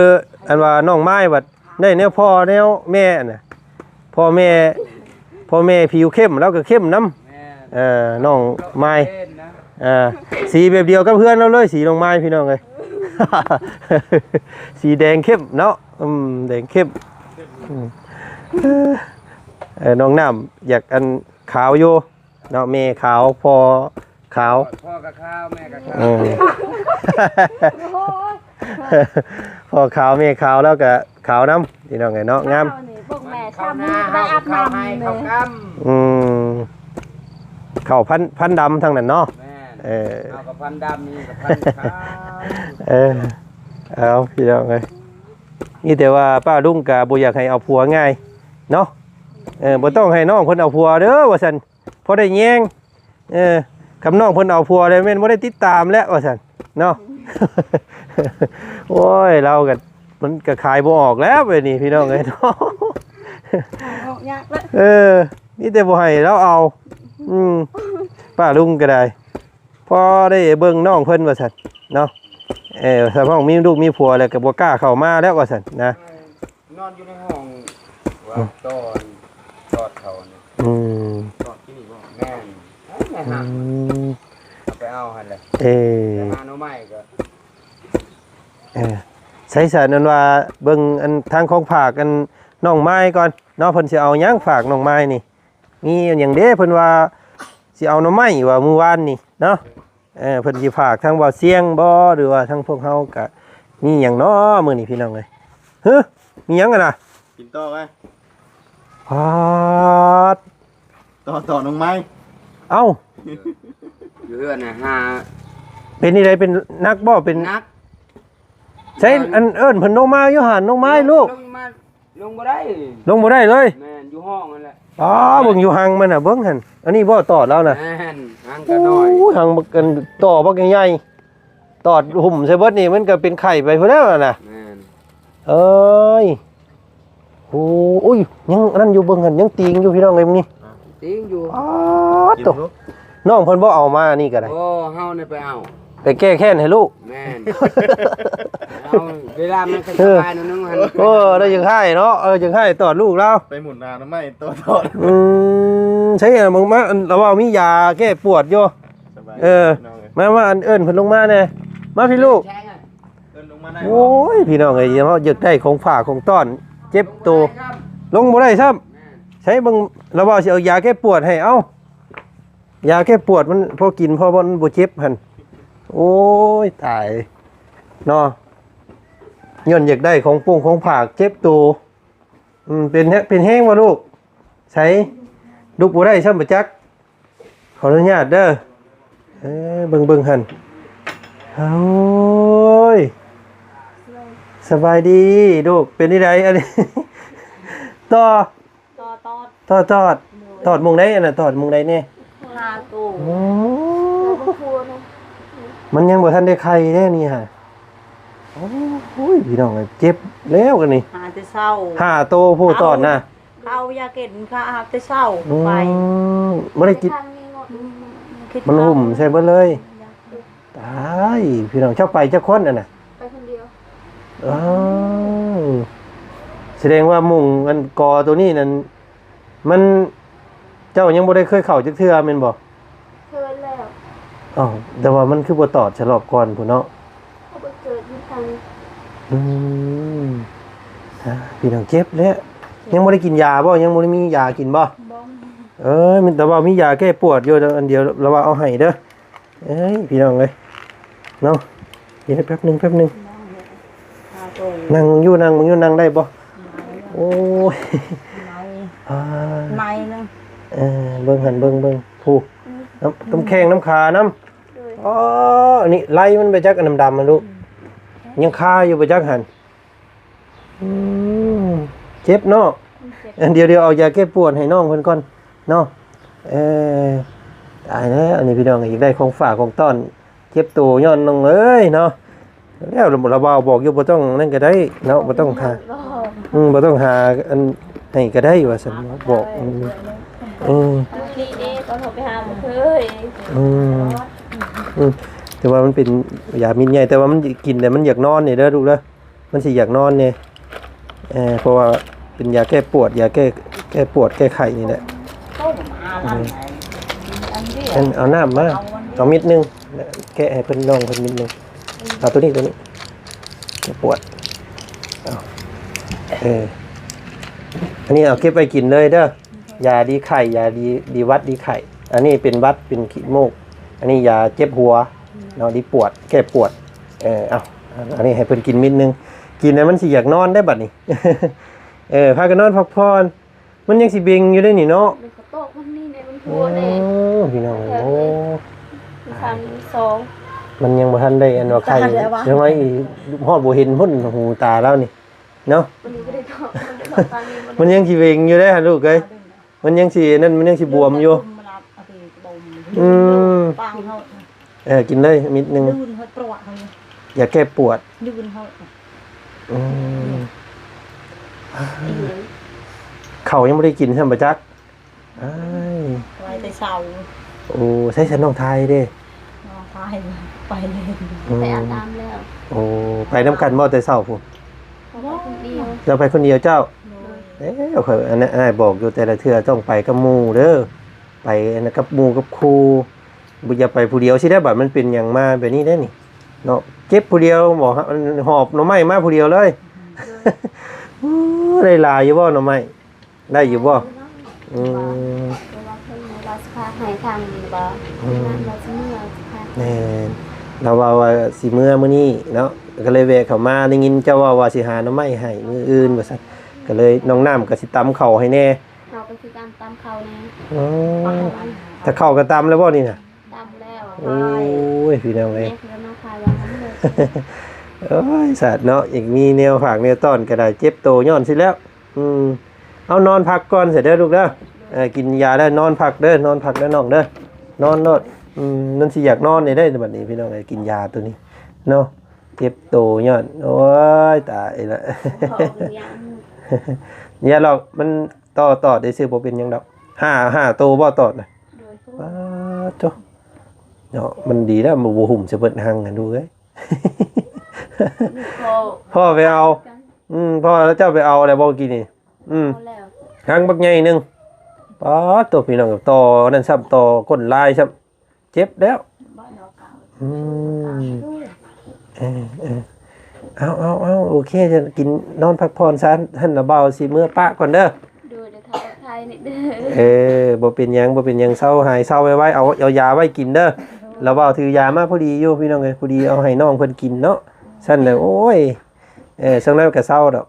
ອັນວ່ານ້ອງໄມ້ບັດໄດ້ແນວພໍ່ແນວແມ່ຫັ້ນນະ ພໍ່ແມ່ ພໍ່ແມ່ຜິວເຂັ້ມ ລາວກໍເຂັ້ມນຳ ແມ່ນ ເອີ ນ້ອງໄມ້ ເອີ ສີແບບດຽວກັບເຮືອນລາວເລີຍ ສີນ້ອງໄມ້ ພີ່ນ້ອງເອີຍ ສີແດງເຂັ້ມເນາະ ອືມ ແດງເຂັ້ມ ອືມ ເອີ ນ້ອງນ້ຳຢາກອັນຂາວຢູ່ ເນາະ ແມ່ຂາວ ພໍ່ຂາວ ພໍ່ກໍຂາວ ແມ່ກໍຂາວ ເອີ ໂອ້ຍ ພໍ່ຂາວແມ່ຂາວ ແລ້ວກໍຂາວນຳ ພີ່ນ້ອງເອີຍເນາະ ງາມ ເຮົານີ້ພວກແມ່ ເຂົ້ານາ ທຳ ເຮົາ ໄດ້ອາບນ້ຳ ເຂົ້າໄຮ່ ເຂົ້າກຳ ນີ້ ອືມ ເຂົ້າພັນ ພັນດຳທັງນັ້ນເນາະ ແມ່ນ ເອີ ເຮົາກໍພັນດຳ ນີ້ກໍພັນຂາວ ເອີ ເອົາ ພີ່ນ້ອງເອີຍ ມີແຕ່ວ່າປ້າລຸງກໍບໍ່ຢາກໃຫ້ເອົາຜົວງ່າຍເນາະ ເອີ ບໍ່ຕ້ອງໃຫ້ນ້ອງເພິ່ນເອົາຜົວເດີວ່າຊັ້ນ ພໍໄດ້ແຍງ ເອີ ຄຳນ້ອງເພິ່ນເອົາຜົວແລ້ວແມ່ນບໍ່ໄດ້ຕິດຕາມແລ້ວວ່າຊັ້ນເນາະ ໂອ້ຍ ລາວກໍ ມັນກໍຂາຍບໍ່ອອກແລ້ວບາດນີ້ພີ່ນ້ອງເອີຍເນາະ ອອກຍາກແລ້ວ ເອີ ມີແຕ່ບໍ່ໃຫ້ລາວເອົາ ອືມ ປ້າລຸງກໍໄດ້ ພໍໄດ້ເບິ່ງນ້ອງເພິ່ນວ່າຊັ້ນເນາະ ເອີ ສະເພາະມີລູກມີຜົວແລ້ວກໍບໍ່ກ້າເຂົ້າມາແລ້ວວ່າຊັ້ນນະ ນອນຢູ່ໃນຫ້ອງວ່າ ອືມ ຕອນຕອດເຂົານີ້ ອືມ ຕອດທີ່ນີ້ບໍ່? ແມ່ນ ໃນຫ້າງ ອືມ ເອົາໄປເອົາຫັ້ນແຫຼະ ເອີ ໄປຫາໜໍ່ໄມ້ກໍ ເອີ ໃສຊັ້ນ ອັນວ່າເບິ່ງອັນທາງຂອງຝາກອັນນ້ອງໄມ້ກ່ອນເນາະ ເພິ່ນຊິເອົາຫຍັງຝາກນ້ອງໄມ້ນີ້ ມີຫຍັງເດ້ ເພິ່ນວ່າຊິເອົາໜໍ່ໄມ້ວ່າມື້ວານນີ້ເນາະ ເອີ ເພິ່ນຊິຝາກທາງບ່າວຊຽງບໍ່ ຫຼືວ່າທາງພວກເຮົາກະມີຫຍັງເນາະມື້ນີ້ພີ່ນ້ອງເອີຍ ຮຶ ມີຫຍັງຫັ້ນນະ ກິນຕໍ່ໄວ້ ປາດ ຕໍ່ ຕໍ່ໜໍ່ໄມ້ ເອົ້າ ຢູ່ເຮືອນນະ ຫາ ເປັນຈັ່ງໃດ ເປັນໜັກບໍ່ ເປັນ ໜັກ ໃສ ອັນເອີ້ນເພິ່ນລົງມາຢູ່ຫັ້ນ ນ້ອງໄມ້ລູກ ລົງມາ ລົງບໍ່ໄດ້ ລົງບໍ່ໄດ້ເລີຍ ແມ່ນ ຢູ່ຫ້ອງນັ້ນແຫຼະ ອໍ ເບິ່ງຢູ່ຮັງມັນນະ ເບິ່ງຫັ້ນ ອັນນີ້ບໍ່ຕອດລາວນະ ແມ່ນ ຮັງກໍນ້ອຍ ໂອ້ຍ ຮັງບັກ ອັນ ຕໍ່ບັກໃຫຍ່ໆ ຕອດຫຸ້ມໃສ່ເບິດນີ້ ມັນກໍເປັນໄຂ້ໄປພຸ້ນແລ້ວນະ ແມ່ນ ເອີຍ ໂອ້ ໂອ້ຍ ຍັງອັນນັ້ນຢູ່ ເບິ່ງຫັ້ນ ຍັງຕີງຢູ່ ພີ່ນ້ອງເອີຍ ມື້ນີ້ ອ່າ ຕີງຢູ່ ປາດໂທ້ ກິນຢູ່ ນ້ອງເພິ່ນບໍ່ເອົາມານີ້ກໍໄດ້ ໂອ້ ເຮົານີ້ໄປເອົາ ໄປແກ້ແຄ້ນໃຫ້ລູກ ແມ່ນ ເອົາ ເວລາມັນກໍສະບາຍໜ້ອຍໜຶ່ງຫັ້ນ ເອີ ລາວຢາກຮ້າຍເນາະ ເອີ ຢາກຮ້າຍຕອດລູກລາວ ໄປໝູນໜາໜໍ່ໄມ້ໂຕຕອດ ອືມ ໃຊ່ ເບິ່ງມາ ລາວວ່າມີຢາແກ້ປວດຢູ່ ສະບາຍ ເອີ ພີ່ນ້ອງເອີຍ ມາ ມາ ອັນເອີ້ນເພິ່ນລົງມາແດ່ ມາພີ່ລູກ ເອີ້ນລົງມາໄດ້ ໂອ້ຍ ພີ່ນ້ອງເອີຍ ເຮົາຢາກໄດ້ຂອງຝາກຂອງຕ້ອນ ເຈັບໂຕ ລົງບໍ່ໄດ້ຊ້ຳ ແມ່ນ ໃຊ່ເບິ່ງ ລາວວ່າຊິເອົາຢາແກ້ປວດໃຫ້ ເອົ້າ ຢາແກ້ປວດມັນພໍກິນ ເພາະວ່າມັນບໍ່ເຈັບຫັ້ນ ໂອ້ຍ ຕາຍເນາະ ຍ້ອນຢາກໄດ້ຂອງປົງຂອງຝາກ ເຈັບໂຕ ອືມ ເປັນ ເປັນແຮງບໍ່ລູກ? ໃສ ລຸກບໍ່ໄດ້ຊ້ຳບໍ່ຈັກ ຂໍອະນຸຍາດເດີ ເອີ ເບິ່ງ ເບິ່ງຫັ້ນ ໂອ້ຍ ສະບາຍດີລູກ ເປັນຈັ່ງໃດ ອັນນີ້ ຕໍ່ ຕໍ່ຕອດ ຕໍ່ຕອດ ໂດຍ ຕອດໝ່ອງໃດ ອັນນັ້ນ ຕອດໝ່ອງໃດແດ່? ຫ້າໂຕ ໂອ້ ມັນຍັງບໍ່ທັນໄດ້ໄຂ່ເດ້ນີ້ຫະ ໂອ້ຍ ພີ່ນ້ອງເອີຍ ເຈັບແລ້ວອັນນີ້ ຫາແຕ່ເຊົ້າ ຫ້າໂຕຜູ້ຕອດນະ ເຂົາຢາກກິນ ເຂົາຫາແຕ່ເຊົ້າ ອືມ ໄປ ບໍ່ໄດ້ກິນ ມັນຫຸ້ມໃສ່ເບິດເລີຍ ຕາຍ ພີ່ນ້ອງ ເຈົ້າໄປຈັກຄົນຫັ້ນນະ? ໄປຄົນດຽວ ເອີ ສະແດງວ່າມຸງອັນກໍໂຕນີ້ນັ້ນ ມັນ ເຈົ້າຍັງບໍ່ໄດ້ເຄີຍເຂົ້າຈັກເທື່ອແມ່ນບໍ່? ເຄີຍແລ້ວ. ອ້າວ ແຕ່ວ່າມັນຄືບໍ່ຕອດຊະລອບກ່ອນພຸ້ນເນາະ? ເຂົາໄປເກີດຢູ່ທາງ ອືມ ອ່າ ພີ່ນ້ອງເຈັບແລ້ວ. ຍັງບໍ່ໄດ້ກິນຢາບໍ່? ຍັງບໍ່ໄດ້ມີຢາກິນບໍ່? ບໍ່. ເອີຍ ມີແຕ່ວ່າມີຢາແກ້ປວດຢູ່ອັນດຽວ ລະວ່າເອົາໃຫ້ເດີ. ເອີຍ ພີ່ນ້ອງເອີຍ ເນາະ ດຽວແປັບໜຶ່ງ ແປັບໜຶ່ງ ນັ່ງຢູ່ ນັ່ງຢູ່ ນັ່ງໄດ້ບໍ່? ໂອ້ຍ ໄໝ ອ່າ ໄໝນະ. ເອີ ເບິ່ງຫັ້ນ ເບິ່ງ ເບິ່ງ ຜູ້ ອືມ ນ້ຳ ນ້ຳແຂ້ງ ນ້ຳຄານຳ. ໂດຍ ອໍ ອັນນີ້ໄລ່ມັນໄປຈັກ ອັນດຳໆ ຫັ້ນລູກ ອືມ ຍັງຄາຢູ່ບໍ່ຈັກຫັ້ນ. ອືມ ເຈັບເນາະ. ເຈັບ ດຽວ ດຽວເອົາຢາແກ້ປວດໃຫ້ນ້ອງເພິ່ນກ່ອນເນາະ. ເອີ ຕາຍແລ້ວ ອັນນີ້ພີ່ນ້ອງ ຢາກໄດ້ຂອງຝາກຂອງຕ້ອນ ເຈັບໂຕຍ້ອນນ້ອງເອີຍເນາະ. ແລ້ວລະບ່າວບອກຢູ່ ບໍ່ຕ້ອງນັ້ນກໍໄດ້ເນາະ ບໍ່ຕ້ອງຫາ ອືມ ບໍ່ຕ້ອງຫາອັນໃຫ້ກໍໄດ້ວ່າຊັ້ນ ບອກ ອືມ ອືມ ດີເດ້ ຕອນເຮົາໄປຫາບໍ່ເຄີຍ ອືມ ອືມ ແຕ່ວ່າມັນເປັນຢາເມັດໃຫຍ່ ແຕ່ວ່າມັນກິນແລ້ວມັນຢາກນອນນີ້ເດີລູກເດີ. ມັນຊິຢາກນອນແດ່ ເອີ ເພາະວ່າເປັນຢາແກ້ປວດ ຢາແກ້ ແກ້ປວດແກ້ໄຂ້ນີ້ແຫຼະ. ຕົ້ມອາ ອືມ ອັນນີ້ ອັນ ເອົານ້ຳມາ ເອົາອັນນີ້ ເອົາເມັດໜຶ່ງ ແກະໃຫ້ເພິ່ນ ນ້ອງເພິ່ນເມັດໜຶ່ງ. ເອົາໂຕນີ້ ໂຕນີ້ ແກ້ປວດ ເອົາ ເອີ ອັນນີ້ເອົາເກັບໄວ້ກິນເລີຍເດີ. ຢາດີໄຂ້ ຢາດີ ດີຫວັດດີໄຂ້. ອັນນີ້ເປັນຫວັດ ເປັນຂີ້ມູກ. ອັນນີ້ຢາເຈັບຫົວເນາະ ດີປວດ ແກ້ປວດ. ເອີ ເອົາ ອັນນີ້ໃຫ້ເພິ່ນກິນເມັດໜຶ່ງ ກິນແລ້ວມັນຊິຢາກນອນໄດ້ບັດນີ້. ເອີ ພາກັນນອນພັກຜ່ອນ. ມັນຍັງຊິເບັງຢູ່ເດ້ນີ້ເນາະ ມັນກະຕອກມັນນີ້ແນ່ ມັນໂພດແນ່. ໂອ້ ພີ່ນ້ອງເອີຍ ໂອ້ ມີຄັນສອງ ມັນຍັງບໍ່ທັນໄດ້ອັນວ່າໄຂ້ ຍັງວ່າອີກຮອດບໍ່ເຫັນພຸ້ນ ຫູຕາລາວນີ້ເນາະ. ມັນຍັງຊິເບັງຢູ່ເດ້ຫັ້ນລູກເອີຍ. ມັນຍັງຊິນັ້ນ ມັນຍັງຊິບວມຢູ່. ອືມ ເອີ ກິນເລີຍເມັດໜຶ່ງ ຢາແກ້ປວດ. ອືມ ເຂົ້າຍັງບໍ່ໄດ້ກິນຊ້ຳບໍ່ຈັກ. ອ້າຍ ໄວ້ແຕ່ເຊົ້າ. ໂອ້ ໃສຊັ້ນນ້ອງທາຍເດ້? ນ້ອງທາຍໄປ ອືມ ໄປອາບນ້ຳແລ້ວ. ໂອ້ ໄປນຳກັນບໍ່ແຕ່ເຊົ້າພຸ້ນ? ເຂົາໄປຄົນດຽວ. ເຈົ້າໄປຄົນດຽວເຈົ້າ? ໂດຍ. ເອີ ຂ້ອຍ ອັນນັ້ນ ອ້າຍບອກຢູ່ ແຕ່ລະເທື່ອຕ້ອງໄປກັບໝູ່ເດີ ໄປອັນນັ້ນກັບໝູ່ກັບຄູ່ ບໍ່ ຢ່າໄປຜູ້ດຽວຊິໄດ້. ບາດມັນເປັນຫຍັງມາແບບນີ້ໄດ໋ນີ້ເນາະ ເຈັບຜູ້ດຽວບໍ່ ຫອບໜໍ່ໄມ້ມາຜູ້ດຽວເລີຍ. ໂດຍ. ໂອ້ ໄດ້ຫຼາຍຢູ່ບໍ່ໜໍ່ໄມ້? ໄດ້ຢູ່ບໍ່? ອືມ ແຕ່ວ່າເພິ່ນວ່າຊິພາໃຫ້ທາງນີ້ບໍ່ ອືມ ງານວ່າຊິເມືອຊິພາ. ແມ່ນ ລາວເວົ້າວ່າຊິເມືອມື້ນີ້ເນາະ ກໍເລີຍແວະເຂົ້າມາ. ໄດ້ຍິນເຈົ້າເວົ້າວ່າຊິຫາໜໍ່ໄມ້ໃຫ້ມື້ອື່ນວ່າຊັ້ນ ກໍເລີຍນ້ອງນ້ຳກໍຊິຕຳເຂົ້າໃຫ້ແດ່. ເຮົາກໍຄືກັນ ຕຳເຂົ້າແດ່. ອໍ ຕຳເຂົ້າ ຖ້າເຂົ້າກໍຕຳແລ້ວບໍ່ນີ້ນະ? ຕຳແລ້ວ. ໂອ້ຍ ພີ່ນ້ອງເອີຍ ໂອ້ຍ ສາດເນາະ ອີກມີແນວຝາກແນວຕ້ອນກໍໄດ້ ເຈັບໂຕຍ້ອນຊິແລ້ວ. ອືມ ເອົານອນພັກກ່ອນຊະເດີລູກເດີ. ເອີ ກິນຢາແລ້ວນອນພັກເດີ ນອນພັກເດີນ້ອງເດີ ນອນໂລດ. ອືມ ມັນຊິຢາກນອນນີ້ໄດ໋ບັດນີ້ ພີ່ນ້ອງເອີຍ ກິນຢາໂຕນີ້ເນາະ ເຈັບໂຕຍ້ອນ. ໂອ້ຍ ຕາຍລະ ຢ່າຫຼອກ ມັນຕໍ່ຕອດຊື່ໆ ບໍ່ເປັນຫຍັງດອກ. ຫ້າ ຫ້າໂຕບໍ່ຕອດນະ? ໂດຍ. ປາດໂທ້ ເນາະ ມັນດີແລ້ວ ບໍ່ ບໍ່ຫຸ້ມຊະເບິດຮັງຫັ້ນລູກເອີຍ. ພໍ່ ພໍ່ໄປເອົາ ອືມ ພໍ່ແລ້ວເຈົ້າໄປເອົາແລ້ວບໍ່ກີ້ນີ້? ອືມ ເອົາແລ້ວ ຮັງບັກໃຫຍ່ໜຶ່ງ. ປາດໂທ້ ພີ່ນ້ອງ ຕໍ່ນັ້ນຊ້ຳ ຕໍ່ກົ້ນລາຍຊ້ຳ ເຈັບແລ້ວ. ອືມ ເອີ ເອີ ເອົາ ເອົາ ເອົາ ໂອເຄ ກິນ ນອນພັກຜ່ອນຊະ. ຫັ້ນລະ ບ່າວຊິເມືອປະກ່ອນເດີ. ໂດຍ ເດີ ເຂົ້າໄທນີ້ເດີ. ເອີ ບໍ່ເປັນຫຍັງ ບໍ່ເປັນຫຍັງ ເຊົາ ຫາຍເຊົາໄວໆ. ເອົາ ເອົາຢາໄວ້ກິນເດີ. ລະ ບ່າວຖືຢາມາພໍດີຢູ່ ພີ່ນ້ອງເອີຍ ພໍດີເອົາໃຫ້ນ້ອງເພິ່ນກິນເນາະ. ຊັ້ນແຫຼະ ໂອ້ຍ ເອີ ຊ່ວງນັ້ນກໍເຊົາດອກ.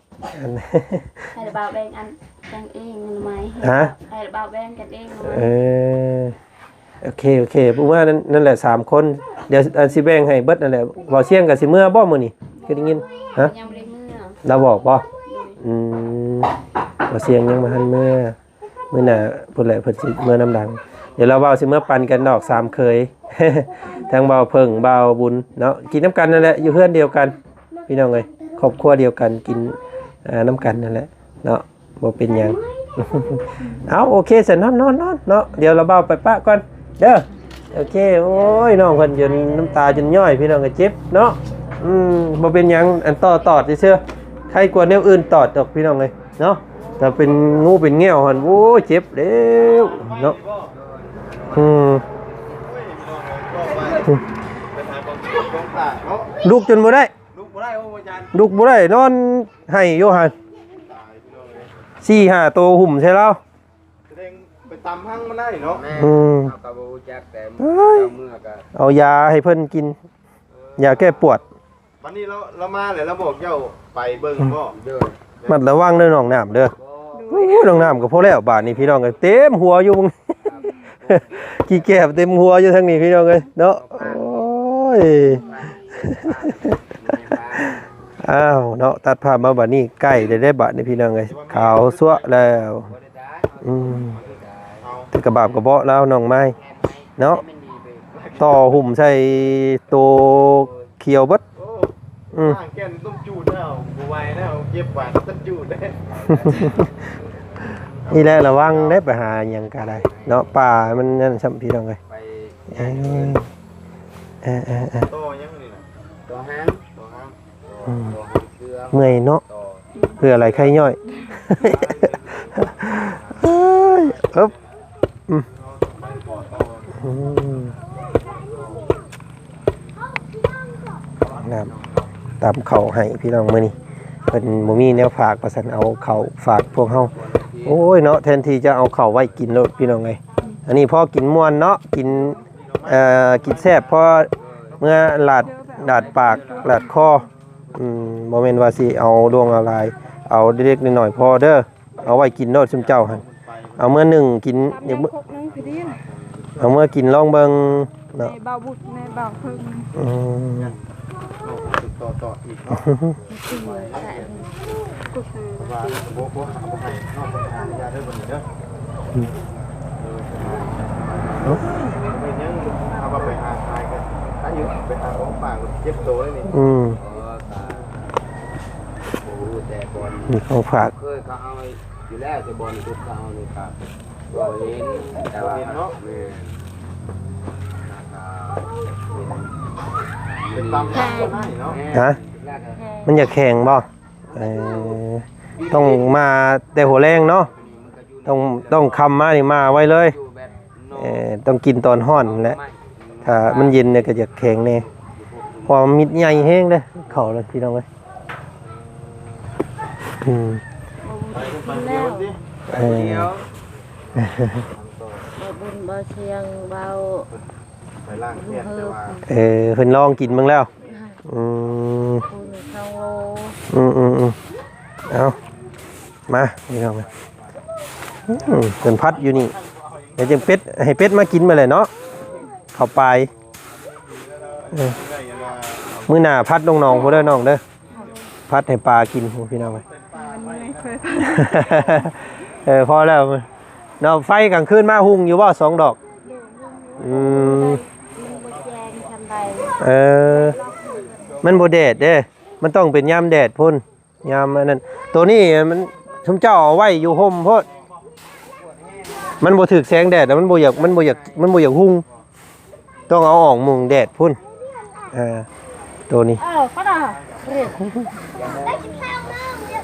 ໃຫ້ລະ ບ່າວແບ່ງອັນກັນເອງໜໍ່ໄມ້. ຮະ? ໃຫ້ລະ ບ່າວແບ່ງກັນເອງໜໍ່ໄມ້. ເອີ ໂອເຄ ໂອເຄ ເມື່ອນັ້ນ ນັ້ນແຫຼະ ສາມຄົນ. ດຽວ ອັນ ຊິແບ່ງໃຫ້ເບິດນັ້ນແຫຼະ. ບ່າວຊຽງກໍຊິເມືອບໍ່ມື້ນີ້? ຄືໄດ້ຍິນ ຮະ? ຍັງບໍ່ໄດ້ເມືອ. ລາວບອກບໍ່? ອືມ ບ່າວຊຽງຍັງບໍ່ທັນເມືອ. ມື້ໜ້າພຸ້ນແຫຼະ ເພິ່ນຊິເມືອນຳຫຼັງ. ດຽວລາວເວົ້າຊິເມືອປັ່ນກັນດອກ ສາມເຂີຍ ທັງບ່າວເຜິ້ງ ບ່າວບຸນເນາະ ກິນນຳກັນນັ້ນແຫຼະ ຢູ່ເຮືອນດຽວກັນ ພີ່ນ້ອງເອີຍ ຄອບຄົວດຽວກັນ ກິນ ອ່າ ນຳກັນນັ້ນແຫຼະເນາະ. ບໍ່ເປັນຫຍັງ ເອົາ ໂອເຄ ຊັ້ນ ນອນ ນອນ ນອນເນາະ. ດຽວລາວເວົ້າໄປປະກ່ອນເດີ. ໂອເຄ ໂອ້ຍ ນ້ອງເພິ່ນຈົນນ້ຳຕາຈົນຍ້ອຍ ພີ່ນ້ອງກໍເຈັບເນາະ. ອືມ ບໍ່ເປັນຫຍັງ ອັນຕໍ່ຕອດຊື່ໆ ໄຄກວ່າແນວອື່ນຕອດດອກ ພີ່ນ້ອງເອີຍເນາະ. ໂຕ ຖ້າເປັນງູເປັນແງວຫັ້ນ ໂອ້ຍ ເຈັບແລ້ວເນາະ. ອືມ ລຸກຈົນບໍ່ໄດ້ ລຸກບໍ່ໄດ້ ໂອ້ ອາຈານ ລຸກບໍ່ໄດ້ ນອນໄຫ້ຢູ່ຫັ້ນ ສີ່ຫ້າໂຕຫຸ້ມໃສ່ລາວ. ສະແດງໄປຕຳຮັງມັນໄດ້ເນາະ. ອືມ ເຮົາກໍບໍ່ຮູ້ຈັກ ແຕ່ເມື່ອກໍເອົາຢາໃຫ້ເພິ່ນກິນ ຢາແກ້ປວດ. ບັດນີ້ລາວ ລາວມາແລ້ວ ລາວບອກເຈົ້າໄປເບິ່ງບໍ? ອືມ ເດີ ມັດລະວັງເດີ ນ້ອງນ້ຳເດີ. ໂອ້ຍ ນ້ອງນ້ຳກໍພໍແລ້ວ ບາດນີ້ພີ່ນ້ອງເອີຍ ເຕັມຫົວຢູ່ ຂີ້ແກບເຕັມຫົວຢູ່ທາງນີ້ພີ່ນ້ອງເອີຍເນາະ. ໂອ້ຍ ອ້າວເນາະ ຕັດພາບມາບາດນີ້ ໃກ້ແລ້ວເດ້ບາດນີ້ພີ່ນ້ອງເອີຍ ຂາວຊົ່ວະແລ້ວ. ອືມ ແຕ່ກະບາບກະເບາະລາວ ນ້ອງໄມ້ເນາະ ຕໍ່ຫຸ້ມໃສ່ໂຕຂຽວເບິດ. ໂອ້ ອືມ ແກ່ນຕົ້ມຈູດແລ້ວ ບໍ່ໄຫວແລ້ວ ເຈັບຫວານຕົ້ມຈູດເດ້. ນີ້ແຫຼະ ລະວັງເດ້ ໄປຫາຫຍັງກະໄດ້ເນາະ ປ່າມັນນັ້ນຊ້ຳພີ່ນ້ອງເອີຍ. ເອີ ເອີ ຕໍ່ຫຍັງນີ້ນະ ຕໍ່ຫາງ ຕໍ່ຫາງ. ອືມ ເມື່ອຍເນາະ ເພື່ອໄຫຼໄຂ້ຍ້ອຍ. ເອີຍ ອຶບ ອືມ ອືມ ນ້ຳຕຳເຂົ້າໃຫ້ພີ່ນ້ອງມື້ນີ້ ເພິ່ນບໍ່ມີແນວຝາກວ່າຊັ້ນ ເອົາເຂົ້າຝາກພວກເຮົາ. ໂອ້ຍເນາະ ແທນທີ່ຈະເອົາເຂົ້າໄວ້ກິນໂລດພີ່ນ້ອງເອີຍ ອັນນີ້ພໍກິນມ່ວນເນາະ ກິນ ເອີ ກິນແຊບ ພໍເມືອລາດ ລາດປາກລາດຄໍ. ອືມ ບໍ່ແມ່ນວ່າຊິເອົາຫຼວງເອົາຫຼາຍ ເອົາເລັກໆນ້ອຍໆພໍເດີ ເອົາໄວ້ກິນໂລດຊຸມເຈົ້າຫັ້ນ ເອົາເມືອໜຶ້ງກິນ ເອົາເມືອກິນລອງເບິ່ງເນາະ. ແມ່ບ່າວບຸດ ແມ່ບ່າວເພິ່ງ ອືມ ຕໍ່ໆອີກເນາະ. ເພາະວ່າບໍ່ ບໍ່ ບໍ່ໃຫ້ເນາະ ເພິ່ນຫາຍາເດີບັດນີ້ເດີ. ອືມ ເອີ ເນາະ ເປັນຫຍັງ ເຮົາກໍໄປຫາຂາຍກັນ ຖ້າຢູ່ໄປຫາຂອງຝາກເຈັບໂຕເລີຍນີ້. ອືມ ອໍ ຕາຍ ບໍ່ຮູ້ແຕ່ບ່ອນ ມີຂອງຝາກ ເຄີຍເຂົາເອົາຢູ່ແລ້ວ ແຕ່ບ່ອນຈຸດເຂົາເອົານີ້ກໍບໍ່ເຫັນ ແຕ່ວ່າ ບໍ່ເຫັນເນາະ. ແມ່ນ ເປັນຕຳທາງບໍ່ໄດ້ເນາະ. ຮະ ມັນຢາກແຂງບໍ່? ເອີ ຕ້ອງມາແຕ່ຫົວແລງເນາະ ຕ້ອງ ຕ້ອງຄ່ຳມານີ້ມາໄວເລີຍ. ເອີ ຕ້ອງກິນຕອນຮ້ອນແຫຼະ ຖ້າມັນເຢັນນີ້ກໍຢາກແຂງແດ່ ເພາະວ່າມັນມິດໃຫຍ່ແຮງເດ້ ເຂົ້າແລ້ວພີ່ນ້ອງເອີຍ. ອືມ ບໍ່ບຸນກິນແລ້ວ ເອີ ບໍ່ບຸນ ບໍ່ຊຽງ ເວົ້າ ໄປລ້າງແຄ້ນ ແຕ່ວ່າ ເອີ ເພິ່ນລອງກິນເບິ່ງແລ້ວ. ອືມ ອືມໆໆ ເອົາ ມາພີ່ນ້ອງ ອືມ ເພິ່ນພັດຢູ່ນີ້ ແລ້ວຈັ່ງເປັດ ໃຫ້ເປັດມາກິນມາແຫຼະເນາະ ເຂົ້າປາຍ. ເອີ ມື້ໜ້າພັດລົງໜອງພຸ້ນເດີນ້ອງເດີ ພັດໃຫ້ປາກິນພຸ້ນພີ່ນ້ອງເອີຍ. ເອີ ພໍແລ້ວເນາະ ໄຟກາງຄືນມາຮຸ່ງຢູ່ບໍ່ ສອງດອກ? ອືມ ມັນບໍ່ແຈ້ງສ່ຳໃດ ເອີ ມັນບໍ່ແດດເດ້ ມັນຕ້ອງເປັນຍາມແດດພຸ້ນ ຍາມອັນນັ້ນ. ໂຕນີ້ມັນ ຊຸມເຈົ້າເອົາໄວ້ຢູ່ຮົ່ມໂພດ ມັນບໍ່ຖືກແສງແດດ ມັນບໍ່ຢາກ ມັນບໍ່ຢາກ ມັນບໍ່ຢາກຮຸ່ງ ຕ້ອງເອົາອອກມຸງແດດພຸ້ນ ເອີ ໂຕນີ້ ເອີ ກໍໄດ້ ໄດ້ສິບສາມມື້ ອ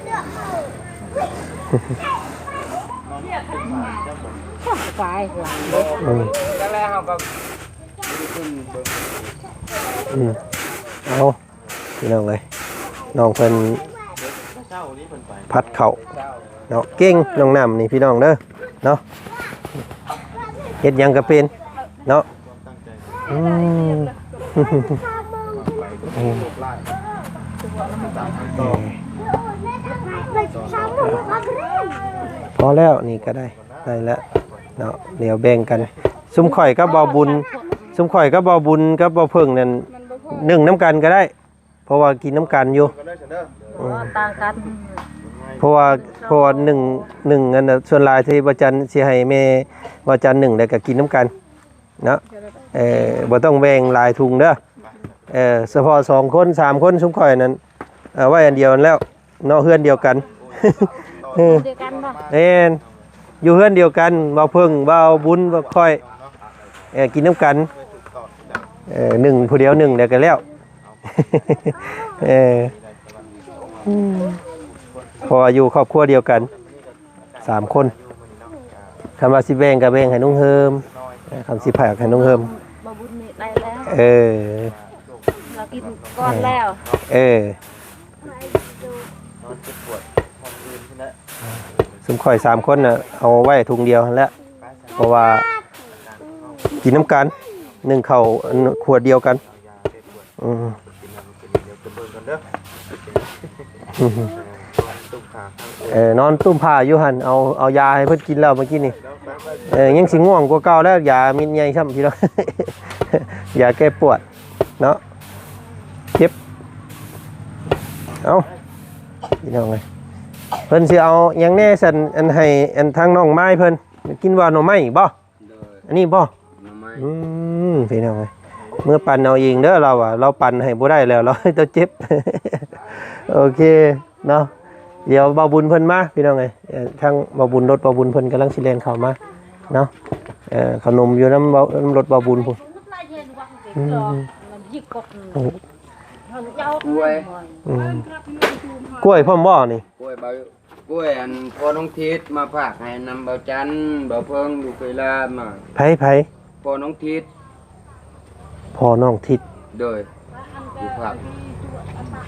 ືມ ອືມ ເອົາ ພີ່ນ້ອງເອີຍ ນ້ອງເພິ່ນຜັດເຂົ້າເນາະ ເກັ່ງນ້ອງນ້ຳນີ້ພີ່ນ້ອງເດີເນາະ ເຮັດຫຍັງກໍເປັນເນາະ. ອືມ ພໍແລ້ວ ນີ້ກໍໄດ້ ໄດ້ແລ້ວເນາະ ດຽວແບ່ງກັນ ຊຸມຂ້ອຍກັບບ່າວບຸນ ຊຸມຂ້ອຍກັບບ່າວບຸນກັບບ່າວເຜິ້ງນັ້ນ ໜຶ້ງນຳກັນກໍໄດ້ ເພາະວ່າກິນນຳກັນຢູ່ ອືມ ຕ່າງກັນ ເພາະວ່າ ເພາະວ່າໜຶ້ງ ໜຶ້ງອັນນ່າ ສ່ວນຫຼາຍທີ່ບ່າວຈັນຊິໃຫ້ແມ່ບ່າວຈັນໜຶ້ງ ແລ້ວກໍກິນນຳກັນເນາະ ເອີ ບໍ່ຕ້ອງແບ່ງຫຼາຍຖົງເດີ ເອີ ສະເພາະສອງຄົນ ສາມຄົນ ຊຸມຂ້ອຍນັ້ນ ເອົາໄວ້ອັນດຽວນັ້ນແລ້ວ ເນາະ ເຮືອນດຽວກັນ ເອີ ດຽວກັນບໍ່? ແມ່ນ ຢູ່ເຮືອນດຽວກັນ ບ່າວເຜິ້ງ ບ່າວບຸນ ບ່າວຂ້ອຍ ເອີ ກິນນຳກັນ ເອີ ໜຶ້ງຜູ້ດຽວໜຶ້ງແລ້ວກໍແລ້ວ ເອີ ອືມ ເພາະວ່າຢູ່ຄອບຄົວດຽວກັນ ສາມຄົນ. ຄັນວ່າຊິແບ່ງກໍແບ່ງໃຫ້ນ້ອງເຮີມ, ເອີ ຄັນຊິຝາກໃຫ້ນ້ອງເຮີມ. ບໍ່ບຸນນີ້ໄດ້ແລ້ວ. ເອີ ລາວກິນກ່ອນແລ້ວ. ເອີ ຊຸມຂ້ອຍສາມຄົນນະ ເອົາໄວ້ຖົງດຽວຫັ້ນແຫຼະ ເພາະວ່າກິນນຳກັນ ໜຶ້ງເຂົ້າອັນຂວດດຽວກັນ. ອືມ ເອີ ນອນຕຸ້ມຜ້າຢູ່ຫັ້ນ ເອົາ ເອົາຢາໃຫ້ເພິ່ນກິນແລ້ວເມື່ອກີ້ນີ້. ເອີ ຍັງຊິງ່ວງກວ່າເກົ່າແລ້ວ ຢາເມັດໃຫຍ່ຊ້ຳ ພີ່ນ້ອງ ຢາແກ້ປວດເນາະ ເຈັບ. ເອົ້າ ພີ່ນ້ອງເອີຍ ເພິ່ນຊິເອົາຫຍັງແດ່ຊັ້ນ ອັນໃຫ້ອັນທາງນ້ອງມາຍເພິ່ນ ກິນວ່າໜໍ່ໄມ້ບໍ? ໂດຍ ອັນນີ້ບໍ? ໜໍ່ໄມ້ ອືມ ພີ່ນ້ອງເອີຍ ເມືອປັ່ນເອົາເອງເດີ ລາວວ່າ ລາວປັ່ນໃຫ້ບໍ່ໄດ້ແລ້ວ ລາວ ລາວເຈັບ. ໂອເຄເນາະ ດຽວບ່າວບຸນເພິ່ນມາ ພີ່ນ້ອງເອີຍ. ເອີ ທາງບ່າວບຸນ ລົດບ່າວບຸນເພິ່ນກຳລັງຊິແລ່ນເຂົ້າມາເນາະ. ເອີ ເຂົ້າໜົມຢູ່ນຳ ນຳລົດບ່າວບຸນພຸ້ນ. ອືມ ກ້ວຍ ອືມ ກ້ວຍພ້ອມບໍ່ນີ້? ກ້ວຍ ເບົາ ກ້ວຍອັນພໍ່ນ້ອງທິດມາຝາກໃຫ້ນຳ ເບົາຈັນ ເບົາເພິ່ງ ລູກເຂີຍຫຼານມາ. ໃຜ ໃຜ? ພໍ່ນ້ອງທິດ. ພໍ່ນ້ອງທິດ. ໂດຍ ຢູ່ພາກ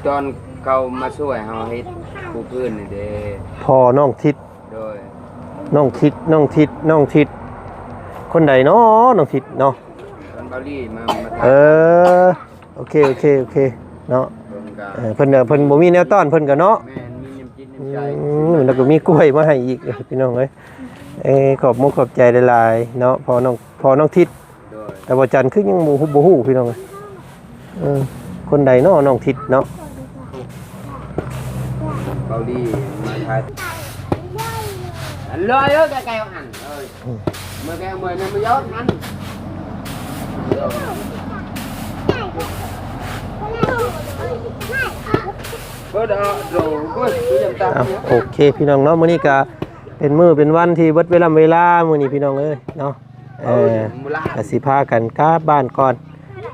ຕອນເຂົາມາຊ່ວຍເຮົາເຮັດປູພື້ນນີ້ເດ້. ພໍ່ນ້ອງທິດ. ໂດຍ ນ້ອງທິດ ນ້ອງທິດ ນ້ອງທິດ ຄົນໃດເນາະ ນ້ອງທິດເນາະ? ຕອນເບົາລີມາ ມາ ເອີ ໂອເຄ ໂອເຄ ໂອເຄເນາະ. ເພິ່ນກໍ ເອີ ເພິ່ນ ເພິ່ນບໍ່ມີແນວຕ້ອນ ເພິ່ນກໍເນາະ. ແມ່ນ ມີນ້ຳຈິດນ້ຳໃຈ. ອືມ ແລ້ວກໍມີກ້ວຍມາໃຫ້ອີກ ພີ່ນ້ອງເອີຍ. ເອີ ຂອບມຸກຂອບໃຈຫຼາຍໆເນາະ ພໍ່ນ້ອງ ພໍ່ນ້ອງທິດ. ໂດຍ ແຕ່ວ່າຈັນຄືຍັງບໍ່ ບໍ່ຮູ້ ພີ່ນ້ອງເອີຍ. ເອີ ຄົນໃດເນາະ ນ້ອງທິດເນາະ? ເກົາຫຼີມາຖ່າຍ ອັນລອຍເອີຍ ໄກໆ ຫັ້ນເອີຍ. ອືມ ເມື່ອໄກເມື່ອນັ້ນ ມາຢອດຫັ້ນ. ເບີດເອົາໂດ ເບີດ ເອົາ ໂອເຄ ພີ່ນ້ອງເນາະ ມື້ນີ້ກະເປັນມື້ເປັນວັນທີ່ເບິດເວລາເວລາ ມື້ນີ້ ພີ່ນ້ອງເອີຍເນາະ. ເອີ ກະຊິພາກັນກັບບ້ານກ່ອນ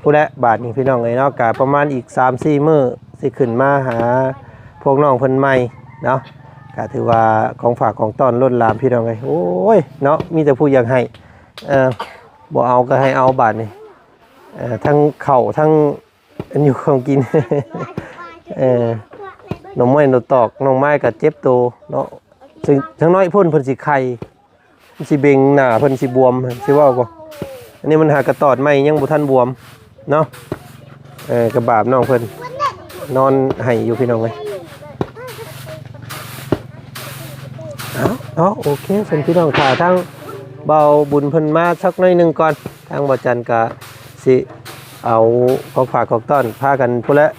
ພຸ້ນແຫຼະ ບາດນີ້ ພີ່ນ້ອງເອີຍເນາະ. ກະປະມານອີກສາມສີ່ມື້ ຊິຂຶ້ນມາຫາພວກນ້ອງເພິ່ນໃໝ່ເນາະ. ກະຖືວ່າຂອງຝາກຂອງຕ້ອນລົ້ນຫຼາມ ພີ່ນ້ອງເອີຍ. ໂອ້ຍເນາະ ມີແຕ່ຜູ້ຢາກໃຫ້ ເອີ ບໍ່ເອົາກໍໃຫ້ເອົາບາດນີ້. ເອີ ທັງເຂົ້າ ທັງອັນຢູ່ຂອງກິນ ເອີ ໜໍ່ໄມ້ໜໍ່ຕອກ ນ້ອງໄມ້ກໍເຈັບໂຕເນາະ. ເຊິ່ງທາງນ້ອຍພຸ້ນເພິ່ນຊິໄຂ່ ມັນຊິເບັງໜ້າ ເພິ່ນຊິບວມ ຊິເວົ້າບໍ່? ອັນນີ້ມັນຫາກະຕອດໃໝ່ຍັງບໍ່ທັນບວມເນາະ. ເອີ ກະບາບນ້ອງເພິ່ນ ນອນໄຫ້ຢູ່ ພີ່ນ້ອງເອີຍ. ເອົາ ເອົາ ໂອເຄ ຊັ້ນພີ່ນ້ອງ ຖ້າທາງບ່າວບຸນເພິ່ນມາສັກໜ້ອຍໜຶ່ງກ່ອນ ທາງບ່າວຈັນກະຊິເອົາຂອງຝາກຂອງຕ້ອນ ພາກັນພຸ້ນແຫຼະ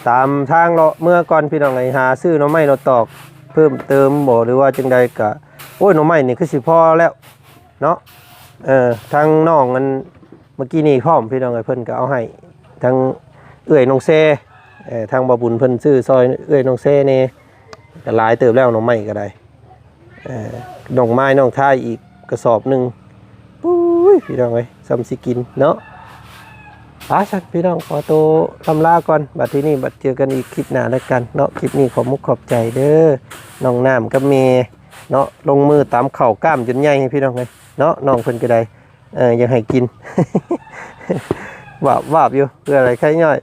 ຕາມທາງເລາະເມືອກ່ອນ ພີ່ນ້ອງເອີຍ. ຫາຊື້ໜໍ່ໄມ້ໜໍ່ຕອກເພີ່ມເຕີມບໍ່ ຫຼືວ່າຈັ່ງໃດກະ ໂອ້ຍ ໜໍ່ໄມ້ນີ້ຄືຊິພໍແລ້ວເນາະ. ເອີ ທາງນ້ອງອັນເມື່ອກີ້ນີ້ພ້ອມ ພີ່ນ້ອງເອີຍ ເພິ່ນກໍເອົາໃຫ້ ທາງເອື້ອຍນ້ອງແຊ ເອີ ທາງບ່າວບຸນເພິ່ນຊື້ຊ່ອຍເອື້ອຍນ້ອງແຊແດ່ ກໍຫຼາຍເຕີບແລ້ວ ໜໍ່ໄມ້ກໍໄດ້. ເອີ ນ້ອງມາຍນ້ອງທາຍອີກກະສອບໜຶ່ງ. ປຸ້ຍ ພີ່ນ້ອງເອີຍ ສ່ຳຊິກິນເນາະ. ໄປຊັ້ນ ພີ່ນ້ອງ ຂໍໂຕລ່ຳລາກ່ອນ ບັດທີນີ້ບັດເຈີກັນອີກຄລິບໜ້າແລ້ວກັນເນາະ. ຄລິບນີ້ຂອບມຸກຂອບໃຈເດີ ນ້ອງນ້ຳກັບແມ່ເນາະ ລົງມືຕຳເຂົ້າກ້າມຈົນໃຫຍ່ ພີ່ນ້ອງເອີຍເນາະ. ນ້ອງເພິ່ນກໍໄດ້ ເອີ ຢາກໃຫ້ກິນ ວາບໆຢູ່ ເພື່ອໄດ້ໄຄຍ່ອຍ.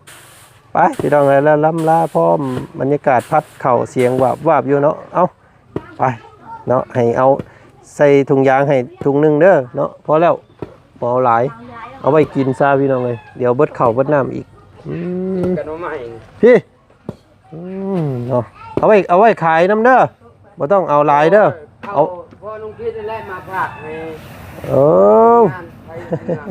ໄປ ພີ່ນ້ອງເອີຍ ແລ້ວລ່ຳລາພ້ອມບັນຍາກາດພັດເຂົ້າ ສຽງວາບໆຢູ່ເນາະ. ເອົາ ໄປເນາະ ໃຫ້ເອົາໃສ່ຖົງຢາງໃຫ້ຖົງໜຶ່ງເດີເນາະ. ພໍແລ້ວ ບໍ່ເອົາຫຼາຍ ເອົາໄວ້ກິນຊະ ພີ່ນ້ອງເອີຍ ດຽວເບິດເຂົ້າເບິດນ້ຳອີກ. ອືມ ກັນມາໃໝ່ ພີ່ ອືມ ເນາະ ເອົາໄວ້ ເອົາໄວ້ຂາຍນຳເດີ ບໍ່ຕ້ອງເອົາຫຼາຍເດີ. ເອົາ ເອົາ ພໍ່ນ້ອງຄິດນັ້ນແຫຼະມາຝາກໃຫ້ ເອີ ງານໄປເຮືອນ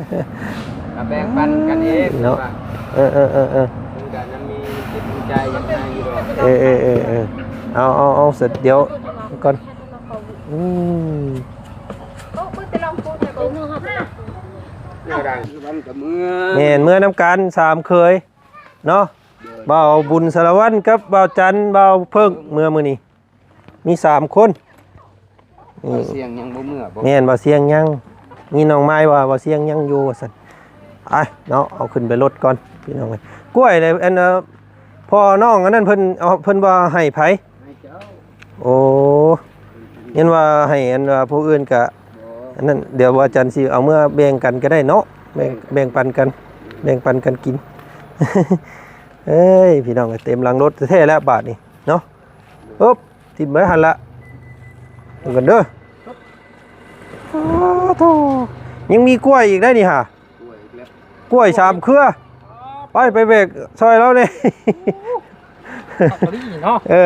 ກະແບ່ງປັນກັນເອງເນາະ ວ່າ ເອີໆໆໆ ເພິ່ນກະຍັງມີຈິດມີໃຈຢາກໃຫ້ຢູ່ດອກ. ເອີໆໆໆ ເອົາໆໆ ເສັດດຽວກ່ອນ. ອືມ ແມ່ນ ເມືອນຳກັນສາມເຂີຍເນາະ ບ່າວບຸນສາລະວັນກັບບ່າວຈັນ ບ່າວເພິ່ງ ເມືອມື້ນີ້ ມີສາມຄົນ. ອືມ ບ່າວສຽງຍັງບໍ່ເມືອບໍ່? ແມ່ນ ບ່າວສຽງຍັງ ມີນ້ອງມາຍວ່າບ່າວສຽງຍັງຢູ່ວ່າຊັ້ນ. ໄປເນາະ ເອົາຂຶ້ນໄປລົດກ່ອນ ພີ່ນ້ອງເອີຍ. ກ້ວຍໃນອັນ ເອີ ພໍ່ນ້ອງອັນນັ້ນເພິ່ນເອົາ ເພິ່ນວ່າໃຫ້ໃຜ? ໃຫ້ເຈົ້າ. ໂອ້ ຍັນວ່າໃຫ້ອັນວ່າຜູ້ອື່ນກະ ອັນນັ້ນ ດຽວວ່າຈັນຊິເອົາເມືອແບ່ງກັນກໍໄດ້ເນາະ ແບ່ງ ແບ່ງປັນກັນ ແບ່ງປັນກັນກິນ. ເອີຍ ພີ່ນ້ອງເອີຍ ເຕັມຫຼັງລົດແທ້ໆແລ້ວບາດນີ້ເນາະ. ອຶບ ຖິ້ມໄວ້ຫັ້ນລະ ເບິ່ງກັນເດີ. ໂອ້ໂທ ຍັງມີກ້ວຍອີກໄດ໋ນີ້ຫາ ກ້ວຍອີກແລ້ວ ກ້ວຍສາມເຄືອ. ໄປ ໄປແບກຊ່ອຍລາວແດ່. ເອົາຕົວນີ້ເນາະ ເອີ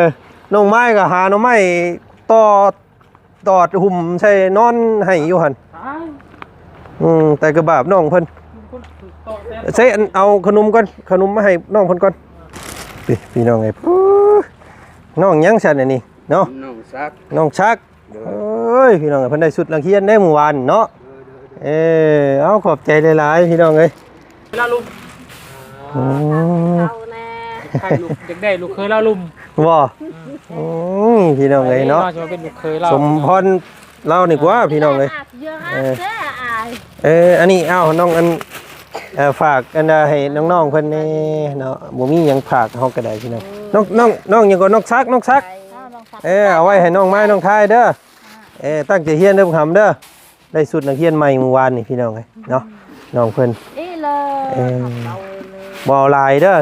ນ້ອງໄມ້ກໍຫາໜໍ່ໄມ້ຕໍ່ ຕອດຫຸ້ມໃສ່ນອນໃຫ້ຢູ່ຫັ້ນ. ຕາຍ ອືມ ແຕ່ກະບາບນ້ອງເພິ່ນ. ເຊ ອັນ ເອົາຂະໜົມກ່ອນ ຂະໜົມມາໃຫ້ນ້ອງເພິ່ນກ່ອນ. ນີ້ ພີ່ນ້ອງເອີຍ ໂອ້ ນ້ອງຫຍັງຊັ້ນອັນນີ້ເນາະ? ນ້ອງສັກ ນ້ອງສັກ. ໂດຍ ເອີຍ ພີ່ນ້ອງເອີຍ ເພິ່ນໄດ້ຊຸດນັກຮຽນເດ້ມື້ວານເນາະ. ໂດຍ ໂດຍ ໂດຍ ເອີ ເອົາ ຂອບໃຈຫຼາຍໆ ພີ່ນ້ອງເອີຍ. ລາວລຸ່ມ ອືມ ເອົາແນ່ ໃຫ້ລູກ ຢາກໄດ້ລູກເຂີຍລາວລຸ່ມບໍ່? ອືມ ອືມ ພີ່ນ້ອງເອີຍເນາະ ຈະມາເປັນລູກເຂີຍລາວ ສົມພອນລາວນີ້ກວ່າ ພີ່ນ້ອງເອີຍ. ເອີ ເອີ ອັນນີ້ ເອົາ ນ້ອງ ອັນ ເອີ ຝາກອັນໃຫ້ນ້ອງໆເພິ່ນແດ່ເນາະ ບໍ່ມີຫຍັງຝາກເຮົາກໍໄດ້ ພີ່ນ້ອງ. ນ້ອງ ນ້ອງ ນ້ອງຫຍັງກໍ ນ້ອງສັກ ນ້ອງສັກ. ເອີ ເອົາໄວ້ໃຫ້ນ້ອງໄມ້ ນ້ອງທາຍເດີ. ເອີ ຕັ້ງໃຈຮຽນເດີ ບັກຫຳເດີ. ໄດ້ຊຸດນັກຮຽນໃໝ່ມື້ວານນີ້ ພີ່ນ້ອງເອີຍເນາະ ນ້ອງເພິ່ນ. ນີ້ເລີຍ ເອີ ບໍ່ເອົາຫຼາຍເດີ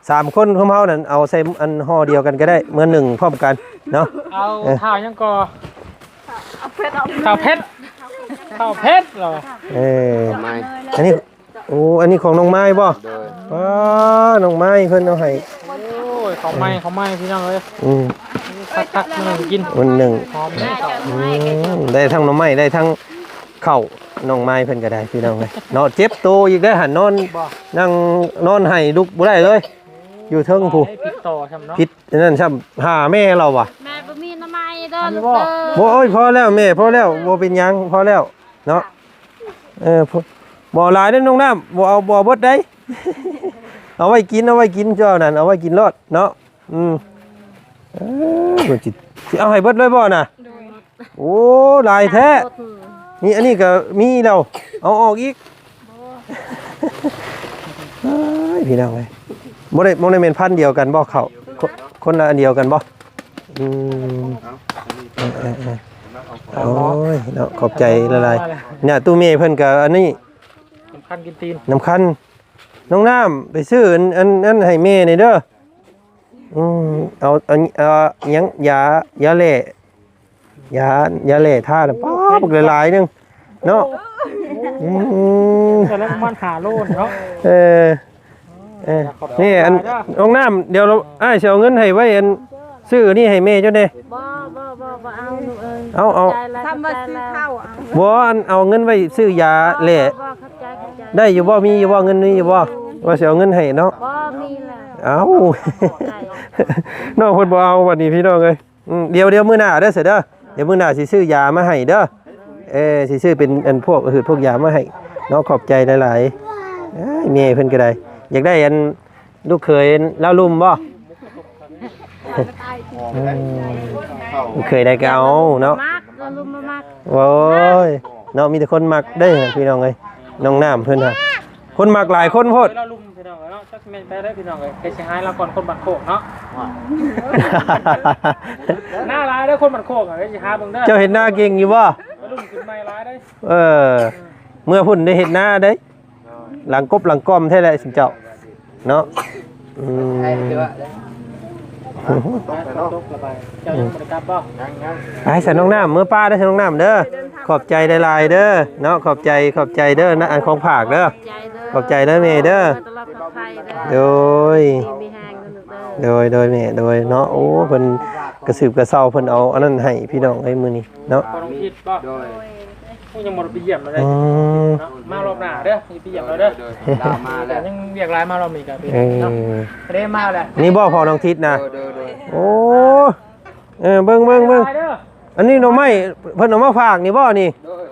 ສາມຄົນຂອງເຮົານັ້ນ ເອົາໃສ່ອັນຫໍ່ດຽວກັນກໍໄດ້ ເມືອໜຶ້ງພ້ອມກັນເນາະ. ເອົາ ເອີ ຖ້າຫຍັງກໍ ເອົາເຜັດ ເອົາເຜັດ ເອົາເຜັດເນາະ. ເອີ ອັນນີ້ ໂອ້ ອັນນີ້ຂອງນ້ອງໄມ້ບໍ່? ໂດຍ ອໍ ນ້ອງໄມ້ເພິ່ນເອົາໃຫ້. ໂອ້ຍ ເຂົ້າໃໝ່ ເອີ ເຂົ້າໃໝ່ ພີ່ນ້ອງເອີຍ. ອືມ ຄັກໆ ໜຶ້ງກິນ ມື້ໜຶ້ງ ຫອມເດ້. ອືມ ໄດ້ທັງໜໍ່ໄມ້ ໄດ້ທັງເຂົ້າ ນ້ອງໄມ້ເພິ່ນກໍໄດ້ ພີ່ນ້ອງເອີຍເນາະ. ເຈັບໂຕອີກໄດ້ຫັ້ນ ນອນ ບໍ່ ນັ່ງນອນໄຫ້ ລຸກບໍ່ໄດ້ເລີຍ ຢູ່ເທິງພຸ້ນ. ຜິດຕໍ່ຊ້ຳເນາະ ຜິດອັນນັ້ນຊ້ຳ ຫາແມ່ລາວວ່າ ແມ່ບໍ່ມີໜໍ່ໄມ້ເດີ ອັນນີ້ບໍ່ ລູກເດີ. ບໍ່ ໂອ້ຍ ພໍແລ້ວແມ່ ພໍແລ້ວ ບໍ່ເປັນຫຍັງ ພໍແລ້ວເນາະ. ເອີ ບໍ່ຫຼາຍເດ້ນ້ອງນ້ຳ ບໍ່ເອົາ ບໍ່ເອົາເບິດໃດ. ເອົາໄວ້ກິນ ເອົາໄວ້ກິນ ເຈົ້ານັ້ນ ເອົາໄວ້ກິນໂລດເນາະ. ອືມ ເອີ ເພິ່ນຊິ ຊິເອົາໃຫ້ເບິດເລີຍບໍ່ນະ? ໂດຍ ໂອ້ ຫຼາຍແທ້. ນີ້ ອັນນີ້ກໍມີແລ້ວ ເອົາອອກອີກ. ເອີຍ ພີ່ນ້ອງເອີຍ ບໍ່ໄດ້ ບໍ່ໄດ້ແມ່ນພັນດຽວກັນບໍ່ເຂົ້າ? ຄົນ ຄົນລະອັນດຽວກັນບໍ່? ອືມ ເອີ ໂອ້ຍເນາະ ຂອບໃຈຫຼາຍໆ. ເນີ້ຍ ຕູ້ແມ່ເພິ່ນກໍອັນນີ້ ນ້ຳຄັນກິນຕີນ ນ້ຳຄັນ. ນ້ອງນ້ຳ ໄປຊື້ອັນ ອັນນັ້ນໃຫ້ແມ່ແດ່ເດີ. ອືມ ເອົາ ເອົາ ເອົາຫຍັງ ຢາ ຢາແຫຼ້ ຢາ ຢາແຫຼ້ທານະ ປ້າ ບັກຫຼາຍໆໜຶ່ງເນາະ. ອືມ ແຕ່ລະປະມານຫ້າໂລເນາະ. ເອີ ເອີ ນີ້ ອັນ ນ້ອງນ້ຳ ດຽວອ້າຍຊິເອົາເງິນໃຫ້ໄວ້ ອັນ ຊື້ອັນນີ້ໃຫ້ແມ່ເຈົ້າແດ່. ບໍ່ ບໍ່ ບໍ່ ບໍ່ເອົາລູກເອີຍ. ເອົາ ເອົາ ຂອບໃຈຫຼາຍ ຄຳວ່າຊື້ເຂົ້າ ບໍ່ ອັນ ເອົາເງິນໄວ້ຊື້ຢາແຫຼ້. ບໍ່ ບໍ່ ຂອບໃຈ ຂອບໃຈ. ໄດ້ຢູ່ບໍ່? ມີຢູ່ບໍ່? ເງິນມີຢູ່ບໍ່? ວ່າຊິເອົາເງິນໃຫ້ເນາະ. ບໍ່ມີລະ. ເອົ້າ ນ້ອງເພິ່ນບໍ່ເອົາບັດນີ້ ພີ່ນ້ອງເອີຍ. ອືມ ດຽວ ດຽວມື້ໜ້າເດີ ຊະເດີ ດຽວມື້ໜ້າຊິຊື້ຢາມາໃຫ້ເດີ. ເອີ ຊິຊື້ເປັນອັນພວກ ເອີ ພວກຢາມາໃຫ້ເນາະ. ຂອບໃຈຫຼາຍໆ. ເອີຍ ແມ່ເພິ່ນກໍໄດ້ ຢາກໄດ້ອັນລູກເຂີຍລາວລຸ່ມບໍ່? ອືມ ລູກເຂີຍໃດກໍເອົາເນາະ. ມັກ ລາວລຸ່ມບໍ່ມັກ. ໂອ້ຍ ເນາະ ມີແຕ່ຄົນມັກເດ້ ພີ່ນ້ອງເອີຍ. ນ້ອງນ້ຳເພິ່ນຫາ ຄົນມັກຫຼາຍຄົນໂພດ. ລາວລຸ່ມ ພີ່ນ້ອງເອີຍເນາະ ຈັກແມ່ນໄປໄດ້ ພີ່ນ້ອງເອີຍ. ໃຜຊິຫາລາວກ່ອນ ຄົນບ້ານໂຄກເນາະ. ໜ້າຫຼາຍເດີ ຄົນບ້ານໂຄກ ໃຜຊິຫາເບິ່ງເດີ. ເຈົ້າເຮັດນາເກັ່ງຢູ່ບໍ່? ລາວລຸ່ມຂຶ້ນໃໝ່ຫຼາຍເດ້. ເອີ ເມື່ອພຸ້ນໄດ້ເຮັດນາເດ້ ຫຼັງກົບຫຼັງກ່ອມແທ້ແຫຼະ ຊຸມເຈົ້າເນາະ. ອືມ ຕກແລ້ວເນາະ ເຈົ້າຍັງບໍ່ໄດ້ກັບບໍ່? ຍັງໆ. ໄປຊະນ້ອງນ້ຳ ເມືອປ່າເດີ ຊະນ້ອງນ້ຳເດີ. ຂອບໃຈຫຼາຍໆເດີເນາະ ຂອບໃຈ ຂອບໃຈເດີ ນະ ອັນຂອງຝາກເດີ. ຂອບໃຈເດີແມ່ເດີ. ໂດຍ ໂດຍ ໂດຍແມ່ ໂດຍເນາະ. ໂອ້ ເພິ່ນກະສືບກະເຊົາ ເພິ່ນເອົາອັນນັ້ນໃຫ້ ພີ່ນ້ອງເອີຍ ມື້ນີ້ເນາະ. ໂດຍ ໂອ້ ຍັງບໍ່ໄດ້ໄປຢ້ຽມເລີຍ. ອືມ ເນາະ ມາລອບໜ້າເດີ ຊິໄປຢ້ຽມລາວເດີ. ໂດຍ ໂດຍ ລາວມາແລ້ວ ຍັງວຽກຫຼາຍ ມາລອບນີ້ກະ ເອີ ໄດ້ມາແລ້ວ. ນີ້ບໍ່ ພໍ່ນ້ອງທິດນະ? ໂດຍ ໂດຍ ໂດຍ. ໂອ້ ເອີ ເບິ່ງ ເບິ່ງ ເບິ່ງ ຫຼາຍເດີ. ອັນນີ້ໜໍ່ໄມ້ເພິ່ນເອົາມາຝາກນີ້ບໍ່ນີ້? ໂດຍ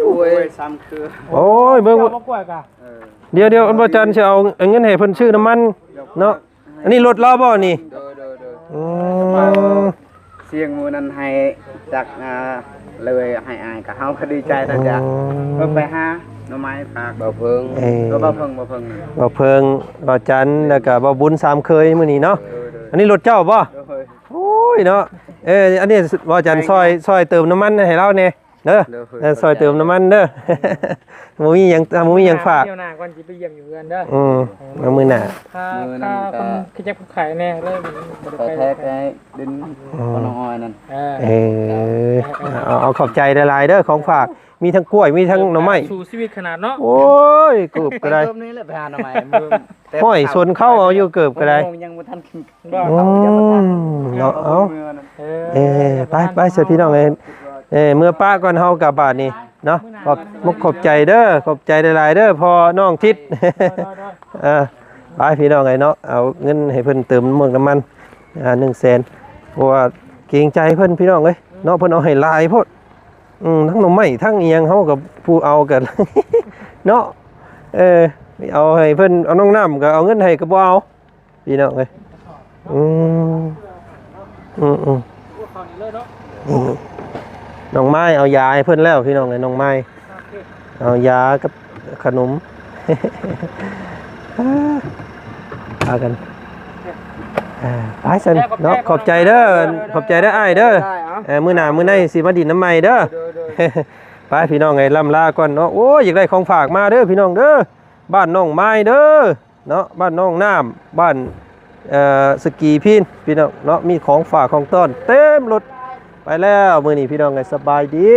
ໂອ້ຍ ສາມເຄືອ. ໂອ້ຍ ເບິ່ງ ເຈົ້າບໍ່ກ້ວຍກະ. ເອີ ດຽວໆ ອັນບໍ່ຈັນຊິເອົາເງິນໃຫ້ເພິ່ນຊື້ນ້ຳມັນເນາະ. ອັນນີ້ລົດລາວບໍ່ນີ້? ໂດຍ ໂດຍ ໂດຍ. ອືມ ສຽງມື້ນັ້ນໃຫ້ຈັກ ອ່າ ເລີຍໃຫ້ອາຍ ກະເຮົາກະດີໃຈນະຈະ. ອືມ ເອີ ໄປຫາໜໍ່ໄມ້ຝາກ ບ່າວເພິ່ງ. ເອີ ເອີ ບ່າວເພິ່ງ ບ່າວເພິ່ງ ບ່າວເພິ່ງ ບ່າວຈັນ ແລ້ວກະບ່າວບຸນ ສາມເຄີຍມື້ນີ້ເນາະ. ໂດຍ ໂດຍ. ອັນນີ້ລົດເຈົ້າບໍ່? ໂດຍ. ໂອ້ຍເນາະ ເອີ ອັນນີ້ວ່າຈັນ ໄດ້ ຊ່ອຍ ຊ່ອຍເຕີມນ້ຳມັນໃຫ້ລາວແດ່ເດີ. ໂດຍ ເອີ ຊ່ອຍເຕີມນ້ຳມັນເດີ. ບໍ່ມີຫຍັງ ບໍ່ມີຫຍັງຝາກ. ດຽວໜ້າກ່ອນຊິໄປຢ້ຽມຢູ່ເຮືອນເດີ. ອືມ ເອີ ເອົາມື້ໜ້າ ຄ່າ ຄ່າ ຄ່າ ຄົນຂະຫຍັບຂາຍແດ່ເລີຍ ບໍ່ໄດ້ໄປ ໄປແທກໃຫ້ດິນ ອືມ ຂອງນ້ອງອ້ອຍນັ້ນ. ເອີ ເອີ ເອົາ ເອົາ ຂອບໃຈຫຼາຍໆເດີ ຂອງຝາກ ມີທັງກ້ວຍ ມີທັງໜໍ່ໄມ້ ສູ້ຊີວິດຂະໜາດເນາະ. ໂອ້ຍ ເກີບກໍໄດ້ ເກີບນີ້ແຫຼະ ໄປຫາໜໍ່ໄມ້ ຫ້ອຍຊົນເຂົ້າເອົາຢູ່ ເກີບກໍໄດ້ ຍັງບໍ່ທັນກິນ ອືມ ເນາະ ເອົາ ເອີ ເອີ ໄປ ໄປຊະພີ່ນ້ອງເອີຍ ເອີ ເມືອປະກ່ອນເຮົາກັບບາດນີ້ເນາະ. ຂອບມຸກຂອບໃຈເດີ ຂອບໃຈຫຼາຍໆເດີພໍ່ນ້ອງທິດ. ເອີ ໄປພີ່ນ້ອງເອີຍເນາະ ເອົາເງິນໃຫ້ເພິ່ນເຕີມໝົກນ້ຳມັນ ອ່າ ໜຶ່ງແສນ ເພາະວ່າເກງໃຈເພິ່ນພີ່ນ້ອງເອີຍເນາະ ເພິ່ນເອົາໃຫ້ຫຼາຍໂພດ. ອືມ ທັງໜໍ່ໄມ້ ທັງອີ່ຫຍັງ ເຮົາກໍຜູ້ເອົາກັນເນາະ. ເອີ ເອົາໃຫ້ເພິ່ນ ເອົານ້ອງນ້ຳກໍເອົາເງິນໃຫ້ກໍບໍ່ເອົາ ພີ່ນ້ອງເອີຍ. ອືມ ອືມໆ ອືມ ນ້ອງໄມ້ເອົາຢາໃຫ້ເພິ່ນແລ້ວ ພີ່ນ້ອງເອີຍ ນ້ອງໄມ້ ເອົາຢາກັບຂະໜົມ ພາກັນ ອ່າ ໄປຊັ້ນເນາະ. ຂອບໃຈເດີ ຂອບໃຈເດີອ້າຍເດີ. ເອີ ມື້ໜ້າມື້ໃນຊິມາດິນນຳໃໝ່ເດີ. ໂດຍໆ ໄປພີ່ນ້ອງເອີຍ ລ່ຳລາກ່ອນເນາະ. ໂອ້ຍ ຢາກໄດ້ຂອງຝາກມາເດີພີ່ນ້ອງເດີ ບ້ານນ້ອງໄມ້ເດີເນາະ ບ້ານນ້ອງນ້ຳ ບ້ານ ເອີ ສະກີພີນ ພີ່ນ້ອງເນາະ ມີຂອງຝາກຂອງຕ້ອນເຕັມລົດ. ໄປແລ້ວມື້ນີ້ພີ່ນ້ອງເອີຍ ສະບາຍດີ.